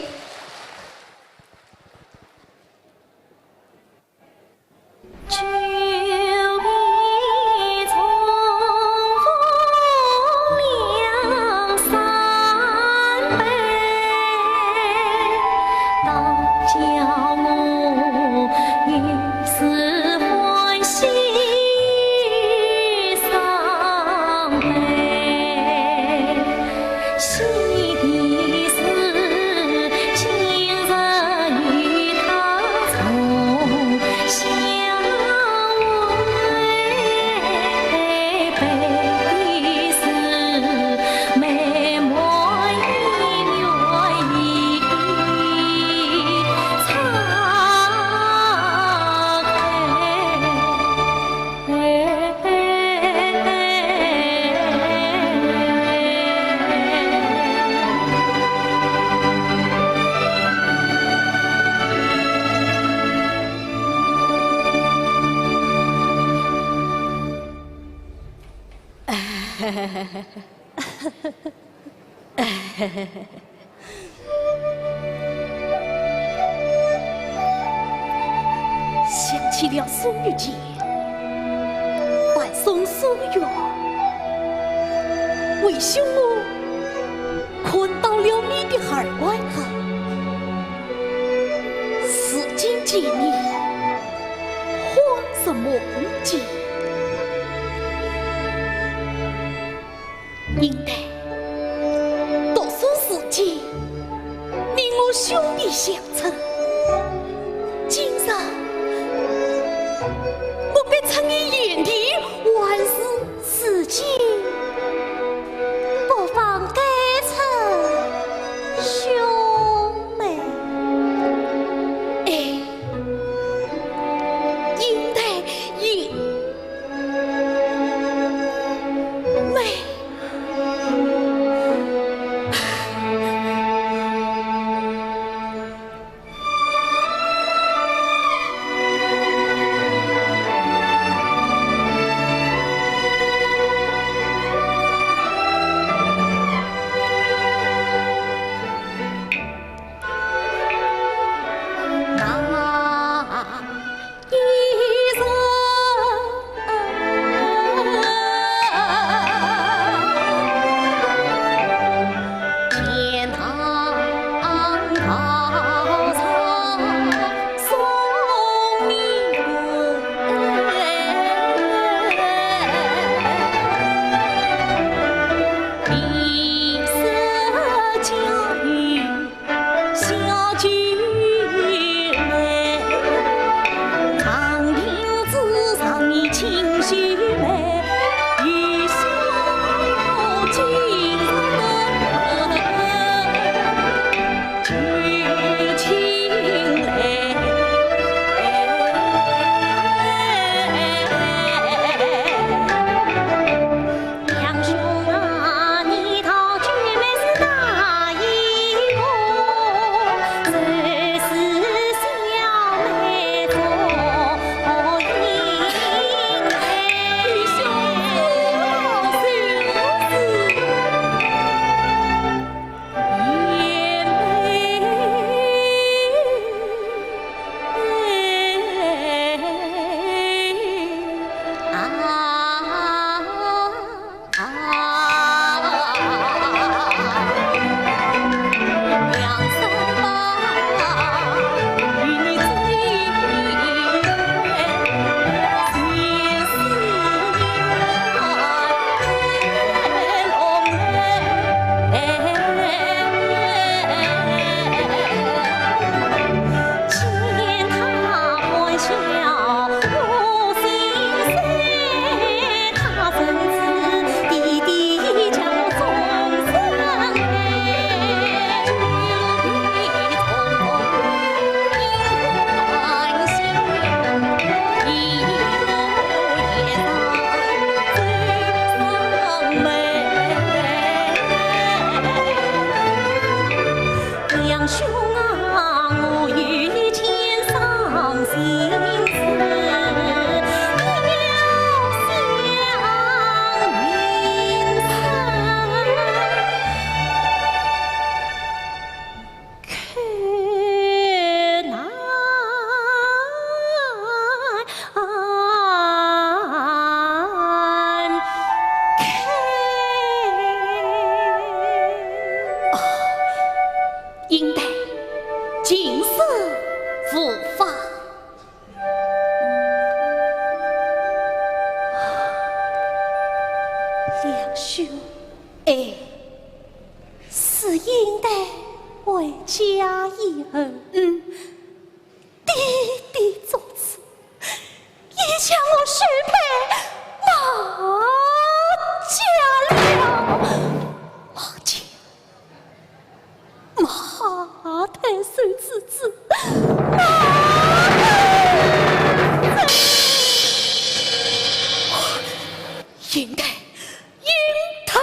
想起了宋玉简，伴宋书院，为兄我看到了你的二外号。如今见你，恍然梦境。应该读书时节，你我兄弟相称。今日我被称为贤弟，还是如今不妨改称兄妹。哎，应该也 妹。应该尽是无妨。梁兄，哎，是应该回家以后，嗯， 爹爹做主，已将我许配马家了。马家，马太守之子，马太守。应该 应该。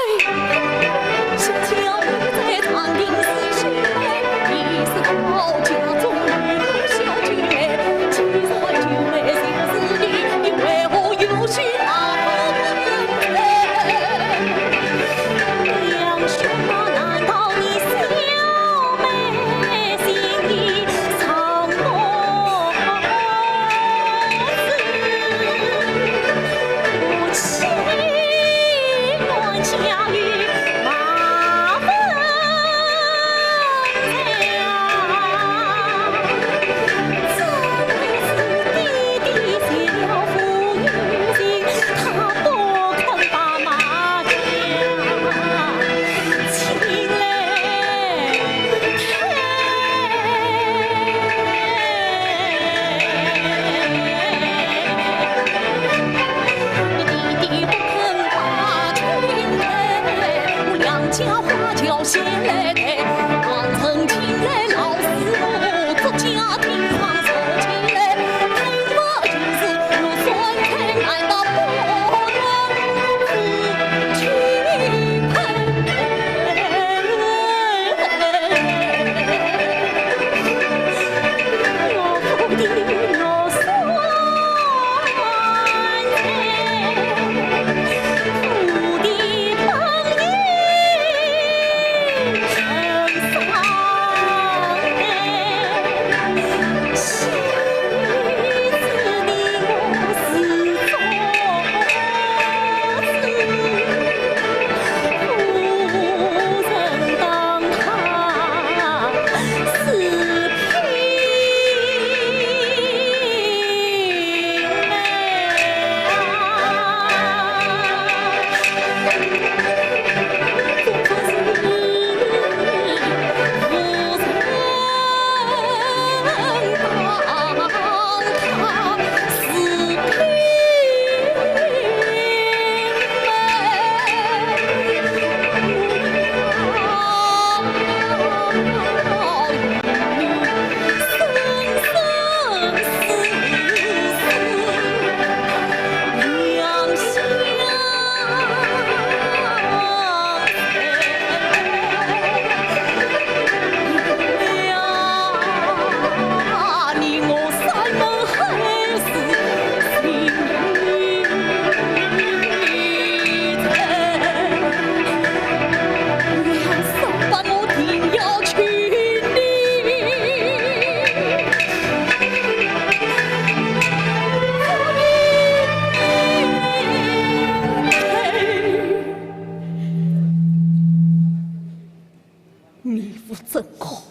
你父曾好，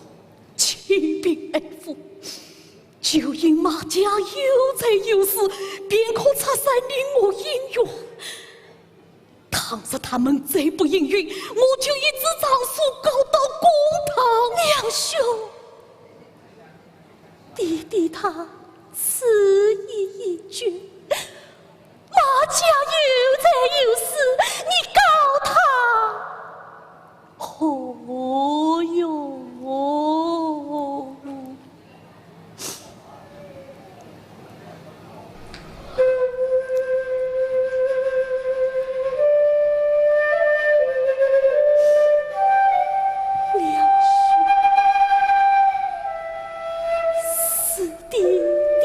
清贫爱富，就因马家有财有势，便可拆散你我姻缘。倘若他们再不应允，我就与子张素告到公堂。梁兄， 爹爹他此意已决，马家有财有势，你告他何用？ 梁兄，是爹爹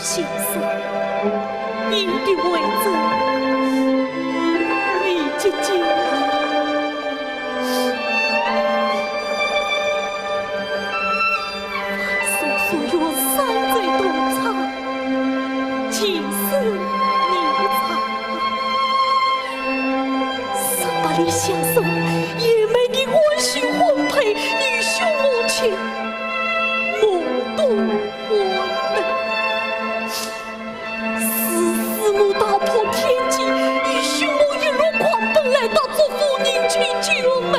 心酸，你的为人，你姐姐。凡事所愿山水同唱，尽是你唱。十八里香送，贤妹你安心婚配，愚兄母亲，目瞪 我等是师母踏破天际，愚兄我一路狂奔来到祝福迎娶九妹。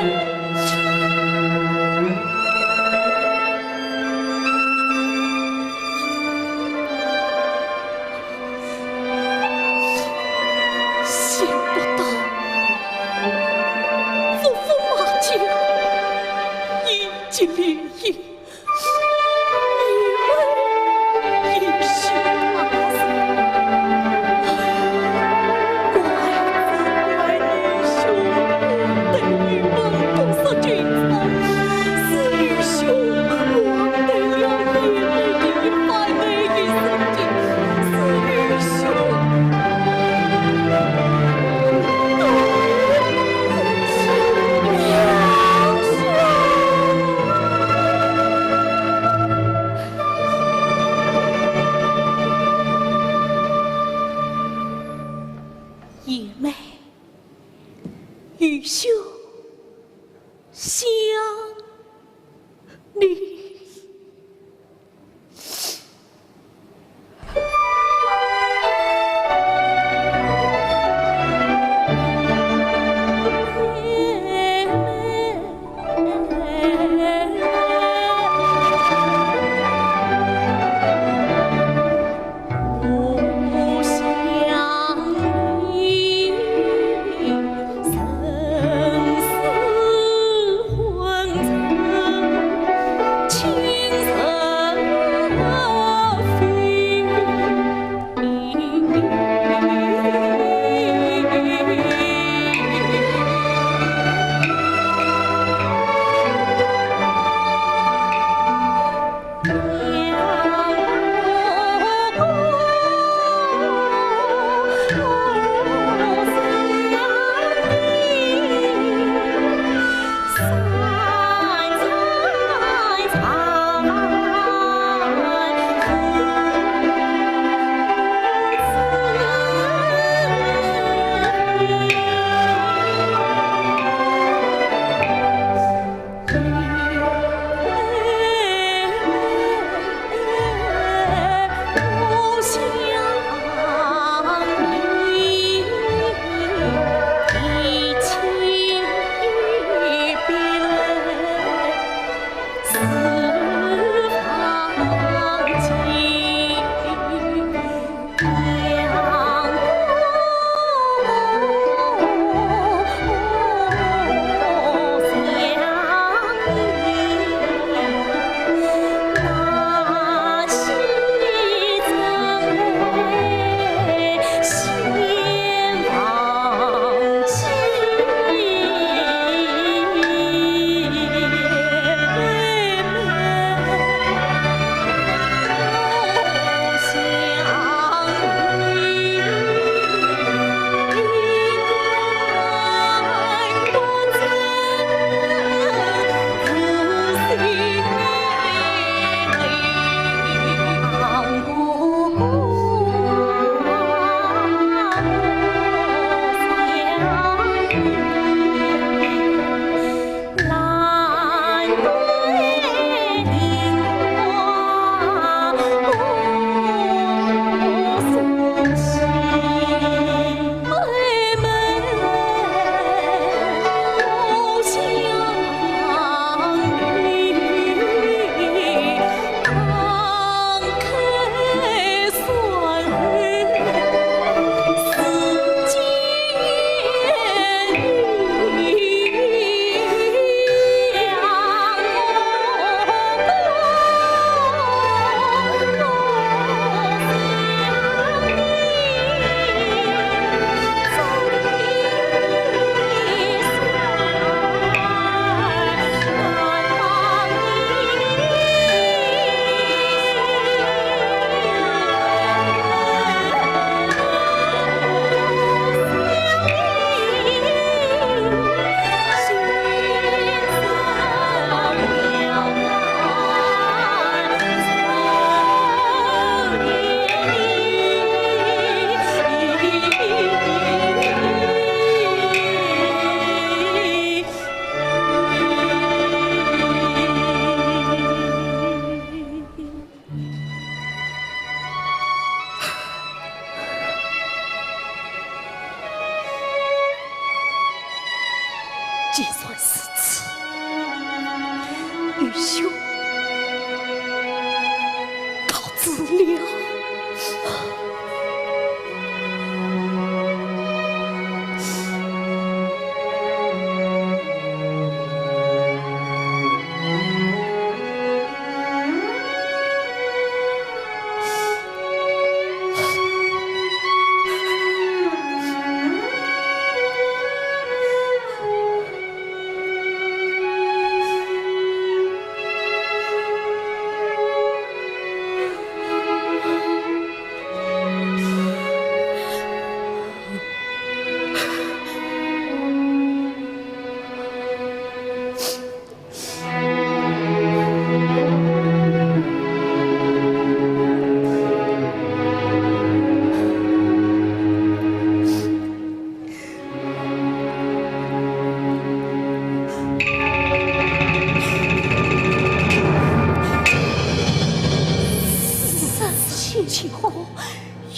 想不到祝福马家已经离异。 贤妹，愚兄想你。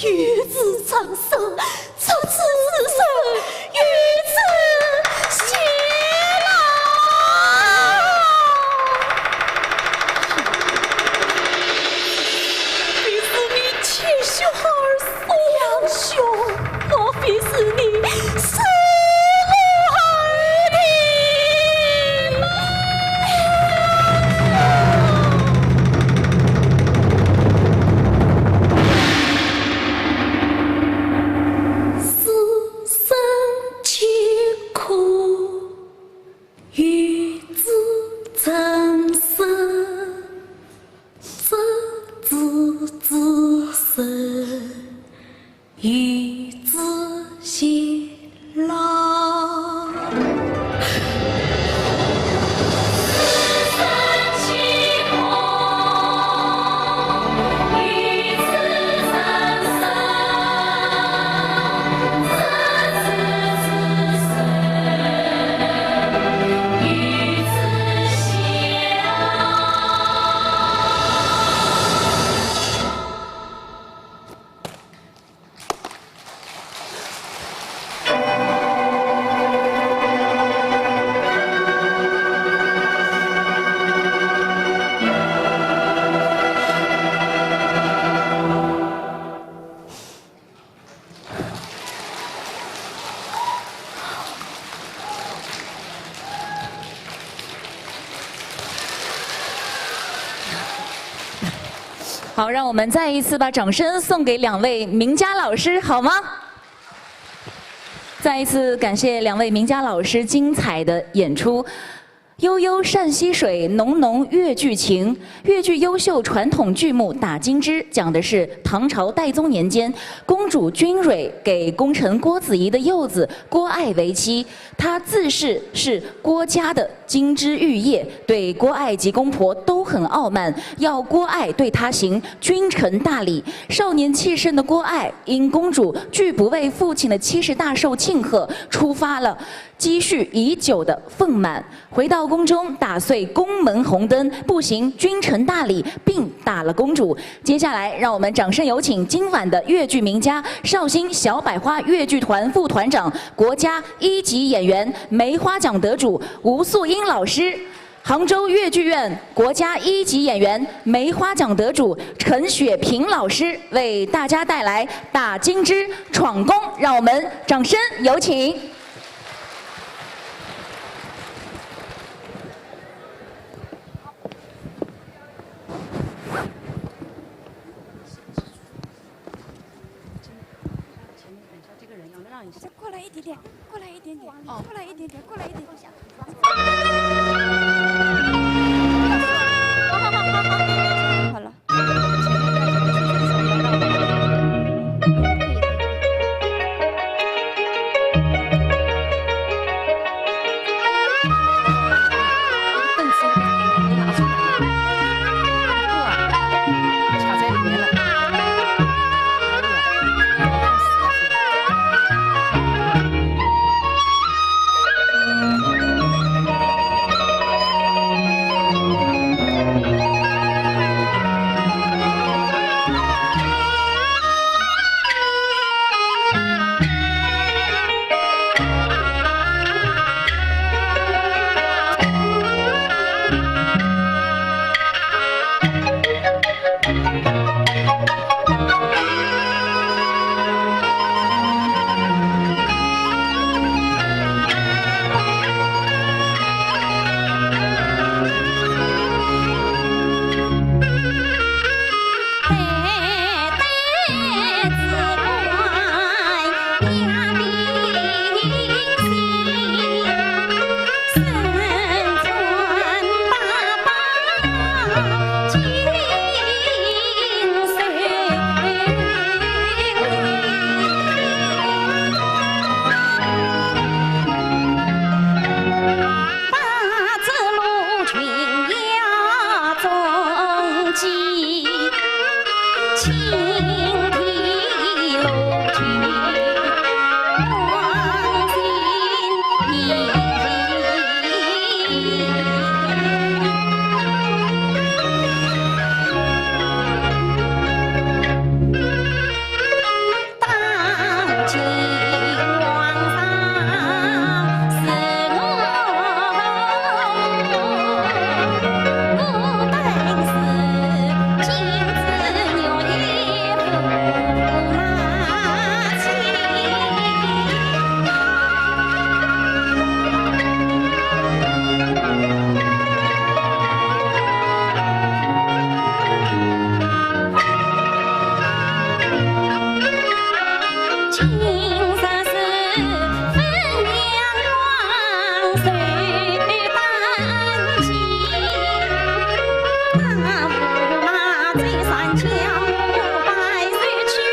与子成寿，出此事，与子偕老。非是你奸雄而死，杨兄，莫非是你杀我儿的？ 死生契苦，与子成寿，出此事，与子偕老。好，让我们再一次把掌声送给两位名家老师，好吗？再一次感谢两位名家老师精彩的演出。悠悠山溪水，浓浓越剧情。越剧优秀传统剧目《打金枝》讲的是唐朝代宗年间，公主君蕊给功臣郭子仪的幼子郭爱为妻，她自恃是郭家的 金枝玉叶，对郭爱及公婆都很傲慢，要郭爱对她行君臣大礼。少年气盛的郭爱因公主拒不为父亲的七十大寿庆贺，触发了积蓄已久的愤懑。回到宫中，打碎宫门红灯，不行君臣大礼，并打了公主。接下来，让我们掌声有请今晚的越剧名家，绍兴小百花越剧团副团长、国家一级演员、梅花奖得主 吴素英老师，杭州越剧院国家一级演员、梅花奖得主陈雪萍老师为大家带来《打金枝》闯宫，让我们掌声有请。 再过来一点点，过来一点点，哦。过来一点点，过来一点点。好了。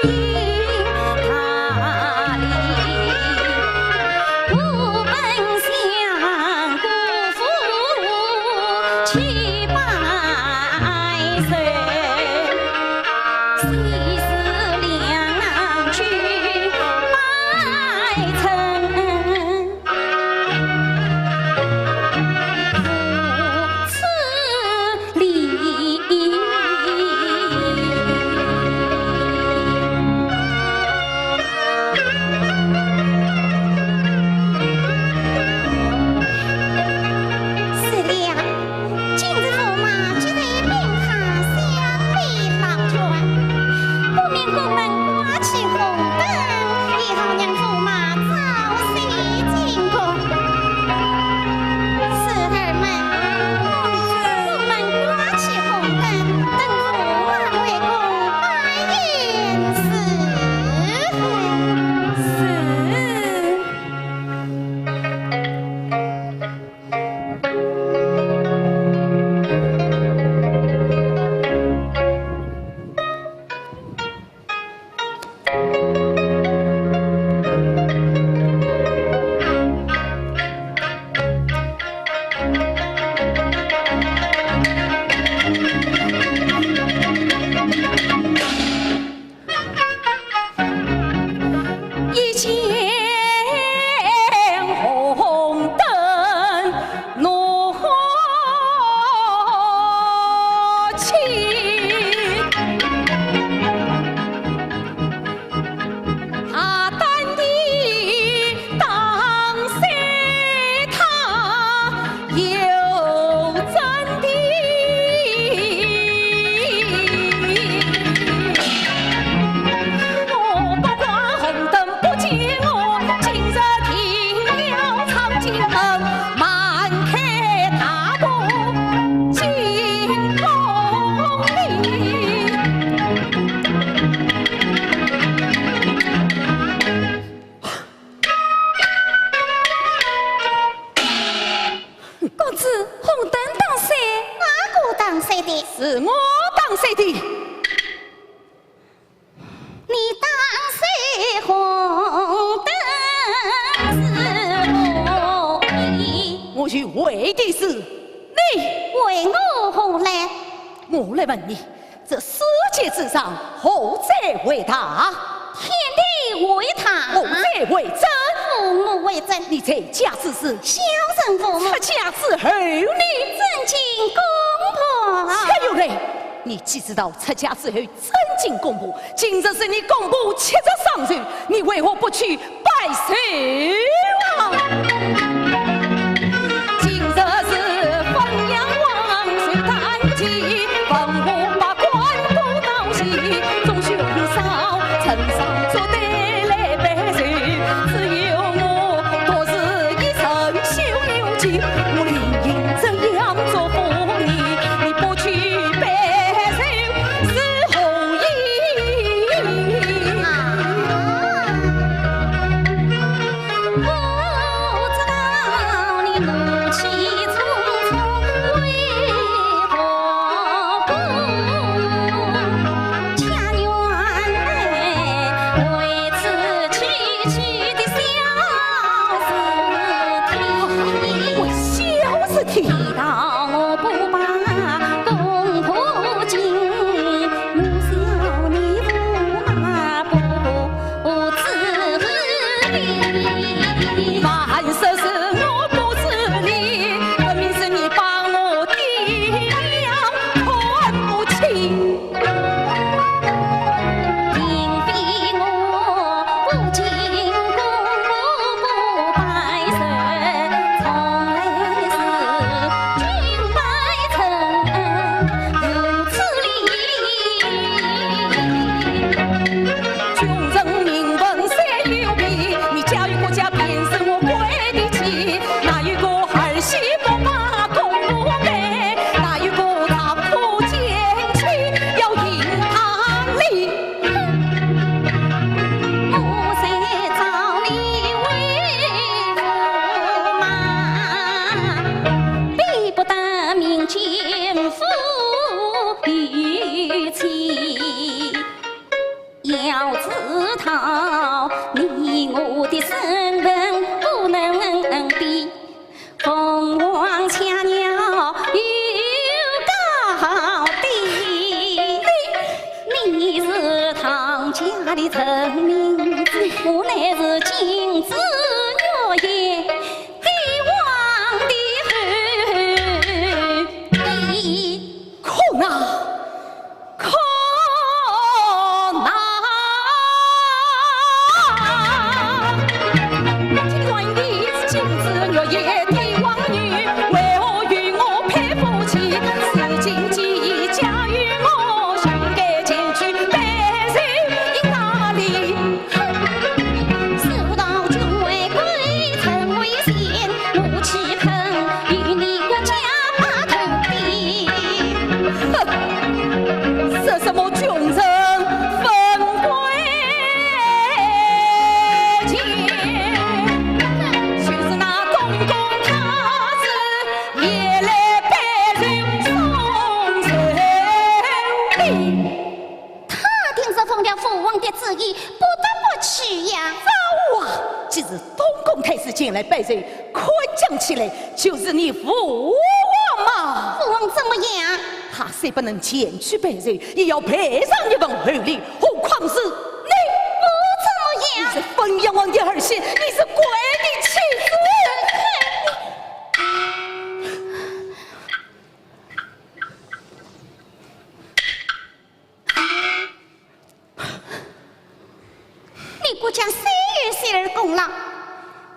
是了，今日驸马既在宾客相比劳卷，不免宫门挂起红灯，也好让驸马早些进宫。 侍儿们，我们挂起红灯，等驸马回宫摆宴伺候。是。 一见红灯怒火起，大胆地当先他 有真的。我不挂红灯不见我，今日天要闯进门，瞒开大步进宫里。 公子，红灯当先。哪个当先的？是我当先的。你当先红灯是何意？我有为的是你。为我何来？我来问你， 这世界之上，何者为大？天地为大。何者为真？父母为真。你在家之时，孝顺父母。出家之后呢？尊敬公婆。且有嘞，你既知道出家之后尊敬公婆，今日是你公婆七十双寿，你为何不去 拜寿啊！今日是汾阳王寿诞期，文武百官都到齐，众兄嫂成双作对来拜寿，只有我独是一身修行，我理应这样祝福你，你不去拜寿是何意？啊！要知道你我的身份不能比，凤凰雀鸟有高低。你是唐家的臣民，我乃是金枝玉叶帝王的后裔。可恼！ 可恼！既然你是金枝玉叶帝王女，为何与我配夫妻？如今既嫁与我，心甘情愿白首一家里。 事不到君为贵，臣为贤，我岂肯与你国家把头比？哼，说什么君臣分贵贱，就是那东宫太子也来拜受送寿礼。 他听说奉了父王的旨意，不得不去呀。糟啊！既是东宫太子前来拜寿，看讲起来就是你父王嘛。父王怎么样？他虽不能前去拜寿，也要赔上一份厚礼，何况是你？我怎么样？你是汾阳王的儿媳，你是贵人的妻子。 你国家虽有洗耳恭劳，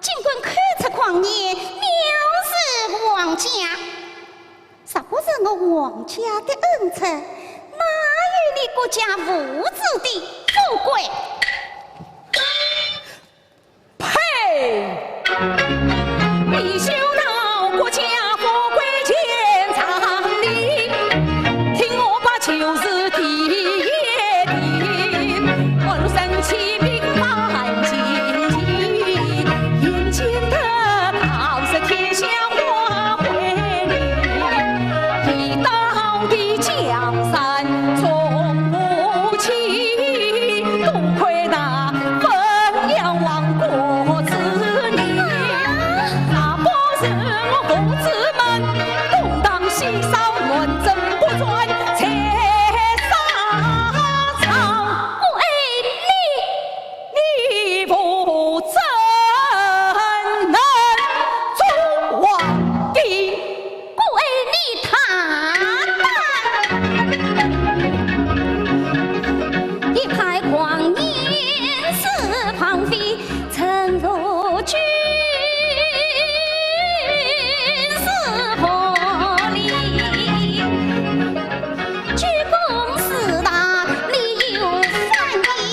尽管看出狂言，藐视皇家。若不是我皇家的恩赐，哪有你国家无主的富贵？ 呸！你休道国家富贵贱场里，听我把旧事提一提。我生气并蛮经历，眼见得道是天下花会里，一道的江山从不起。 多亏那汾阳王郭子仪，那不是我父子们东荡西烧，乱阵不转才上场。我爱你，你父怎能做皇帝？ 我爱你大胆。一派狂言是放屁，臣服君是合理。居功似大，你有反意，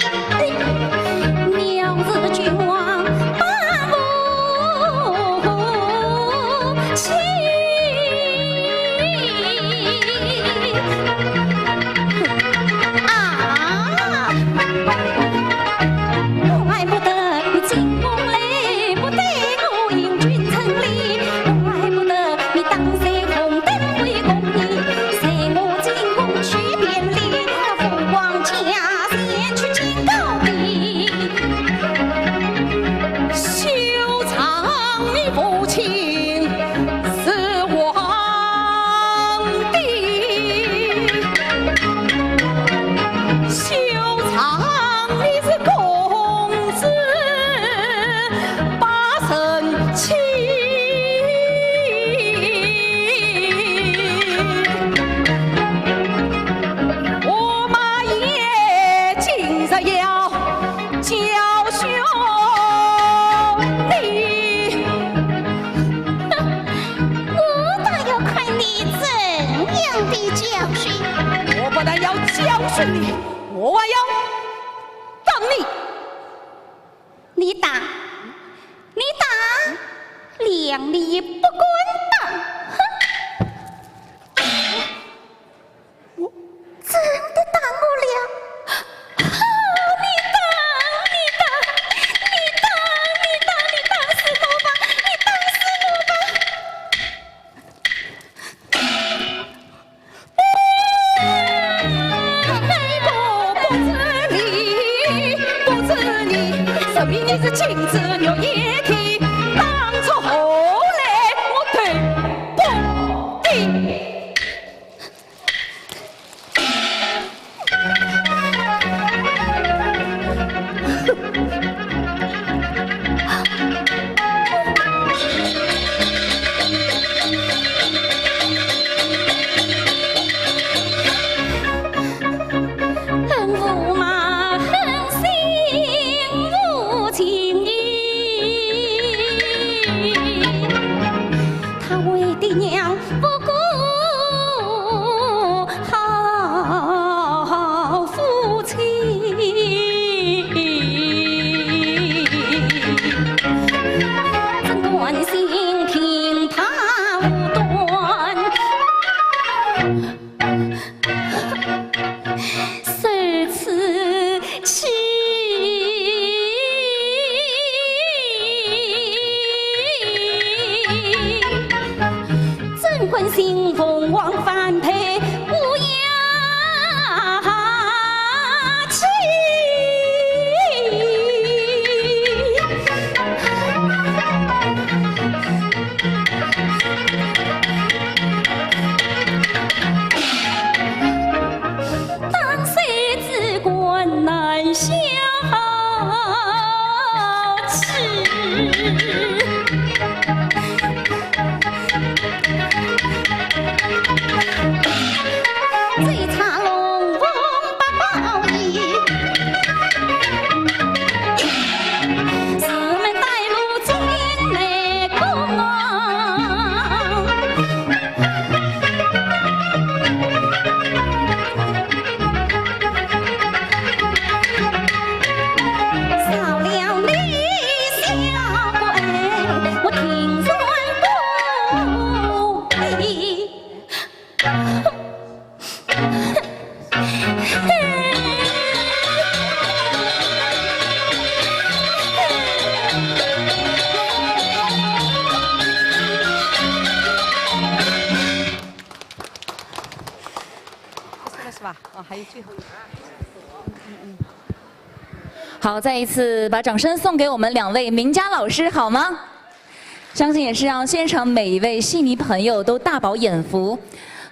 藐视君王，把我 啊！怪不得你进宫来不对我行君臣礼，怪不得你打碎红灯会攻你，随我进宫去便礼，父王驾前去见高低。 休仗你父亲是皇帝，休仗你是公子把人欺。我马爷今日要 教训你。我倒要看你怎样的教训。我不但要教训你，我还要打你。你打，你打，谅你也不敢打。哼！ 真的打我了？啊，你打，你打，你打，你打，你打死我吧！你打死我吧！明日金枝玉叶开，当初何来我对不起？ 恨驸马狠心无情义，他为爹娘不顾好夫妻，怎甘心听他无端 受此气。怎甘心凤凰翻配乌鸦妻？ 当谁知关难相弃。 最差龙凤八宝衣，四门带路进内宫。少了你小鬼，我定然不依。 是吧？哦，还有最后一个。好，再一次把掌声送给我们两位名家老师，好吗？ 相信也是让现场每一位戏迷朋友都大饱眼福。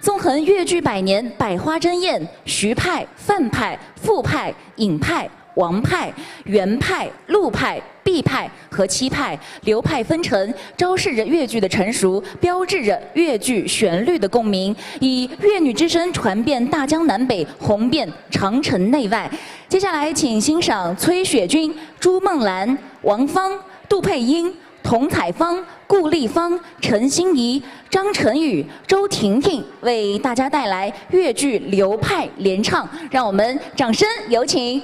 纵横越剧百年，百花争艳，徐派、范派、傅派、尹派、王派、袁派、陆派、毕派和戚派，流派纷呈，昭示着越剧的成熟，标志着越剧旋律的共鸣，以越女之声传遍大江南北，红遍长城内外。接下来，请欣赏崔雪君、朱梦兰、王芳、杜佩英、 童彩芳、顾丽芳、陈心怡、张晨宇、周婷婷为大家带来越剧流派联唱，让我们掌声有请。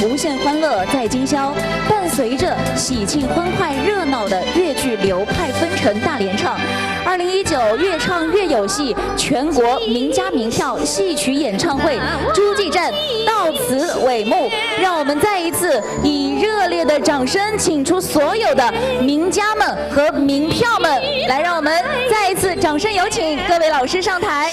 无限欢乐在今宵，伴随着喜庆欢快热闹的越剧流派纷呈大联唱，二零一九越唱越有戏全国名家名票戏曲演唱会诸暨站到此帷幕。让我们再一次以热烈的掌声，请出所有的名家们和名票们，来，让我们再一次掌声有请各位老师上台。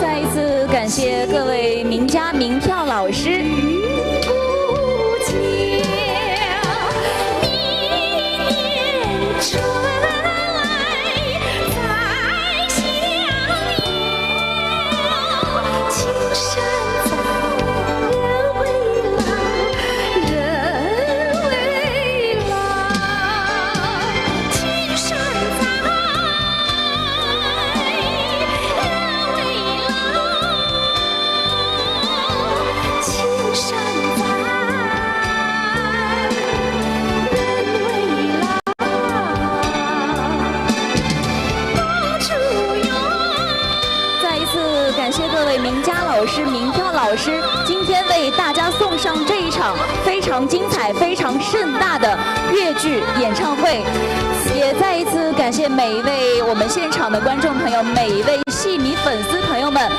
再一次感谢各位名家名票老师。再一次感谢各位名家老师、名票老师，今天为大家送上这一场非常精彩、非常盛大的越剧演唱会。也再一次感谢每一位我们现场的观众朋友，每一位戏迷粉丝朋友们，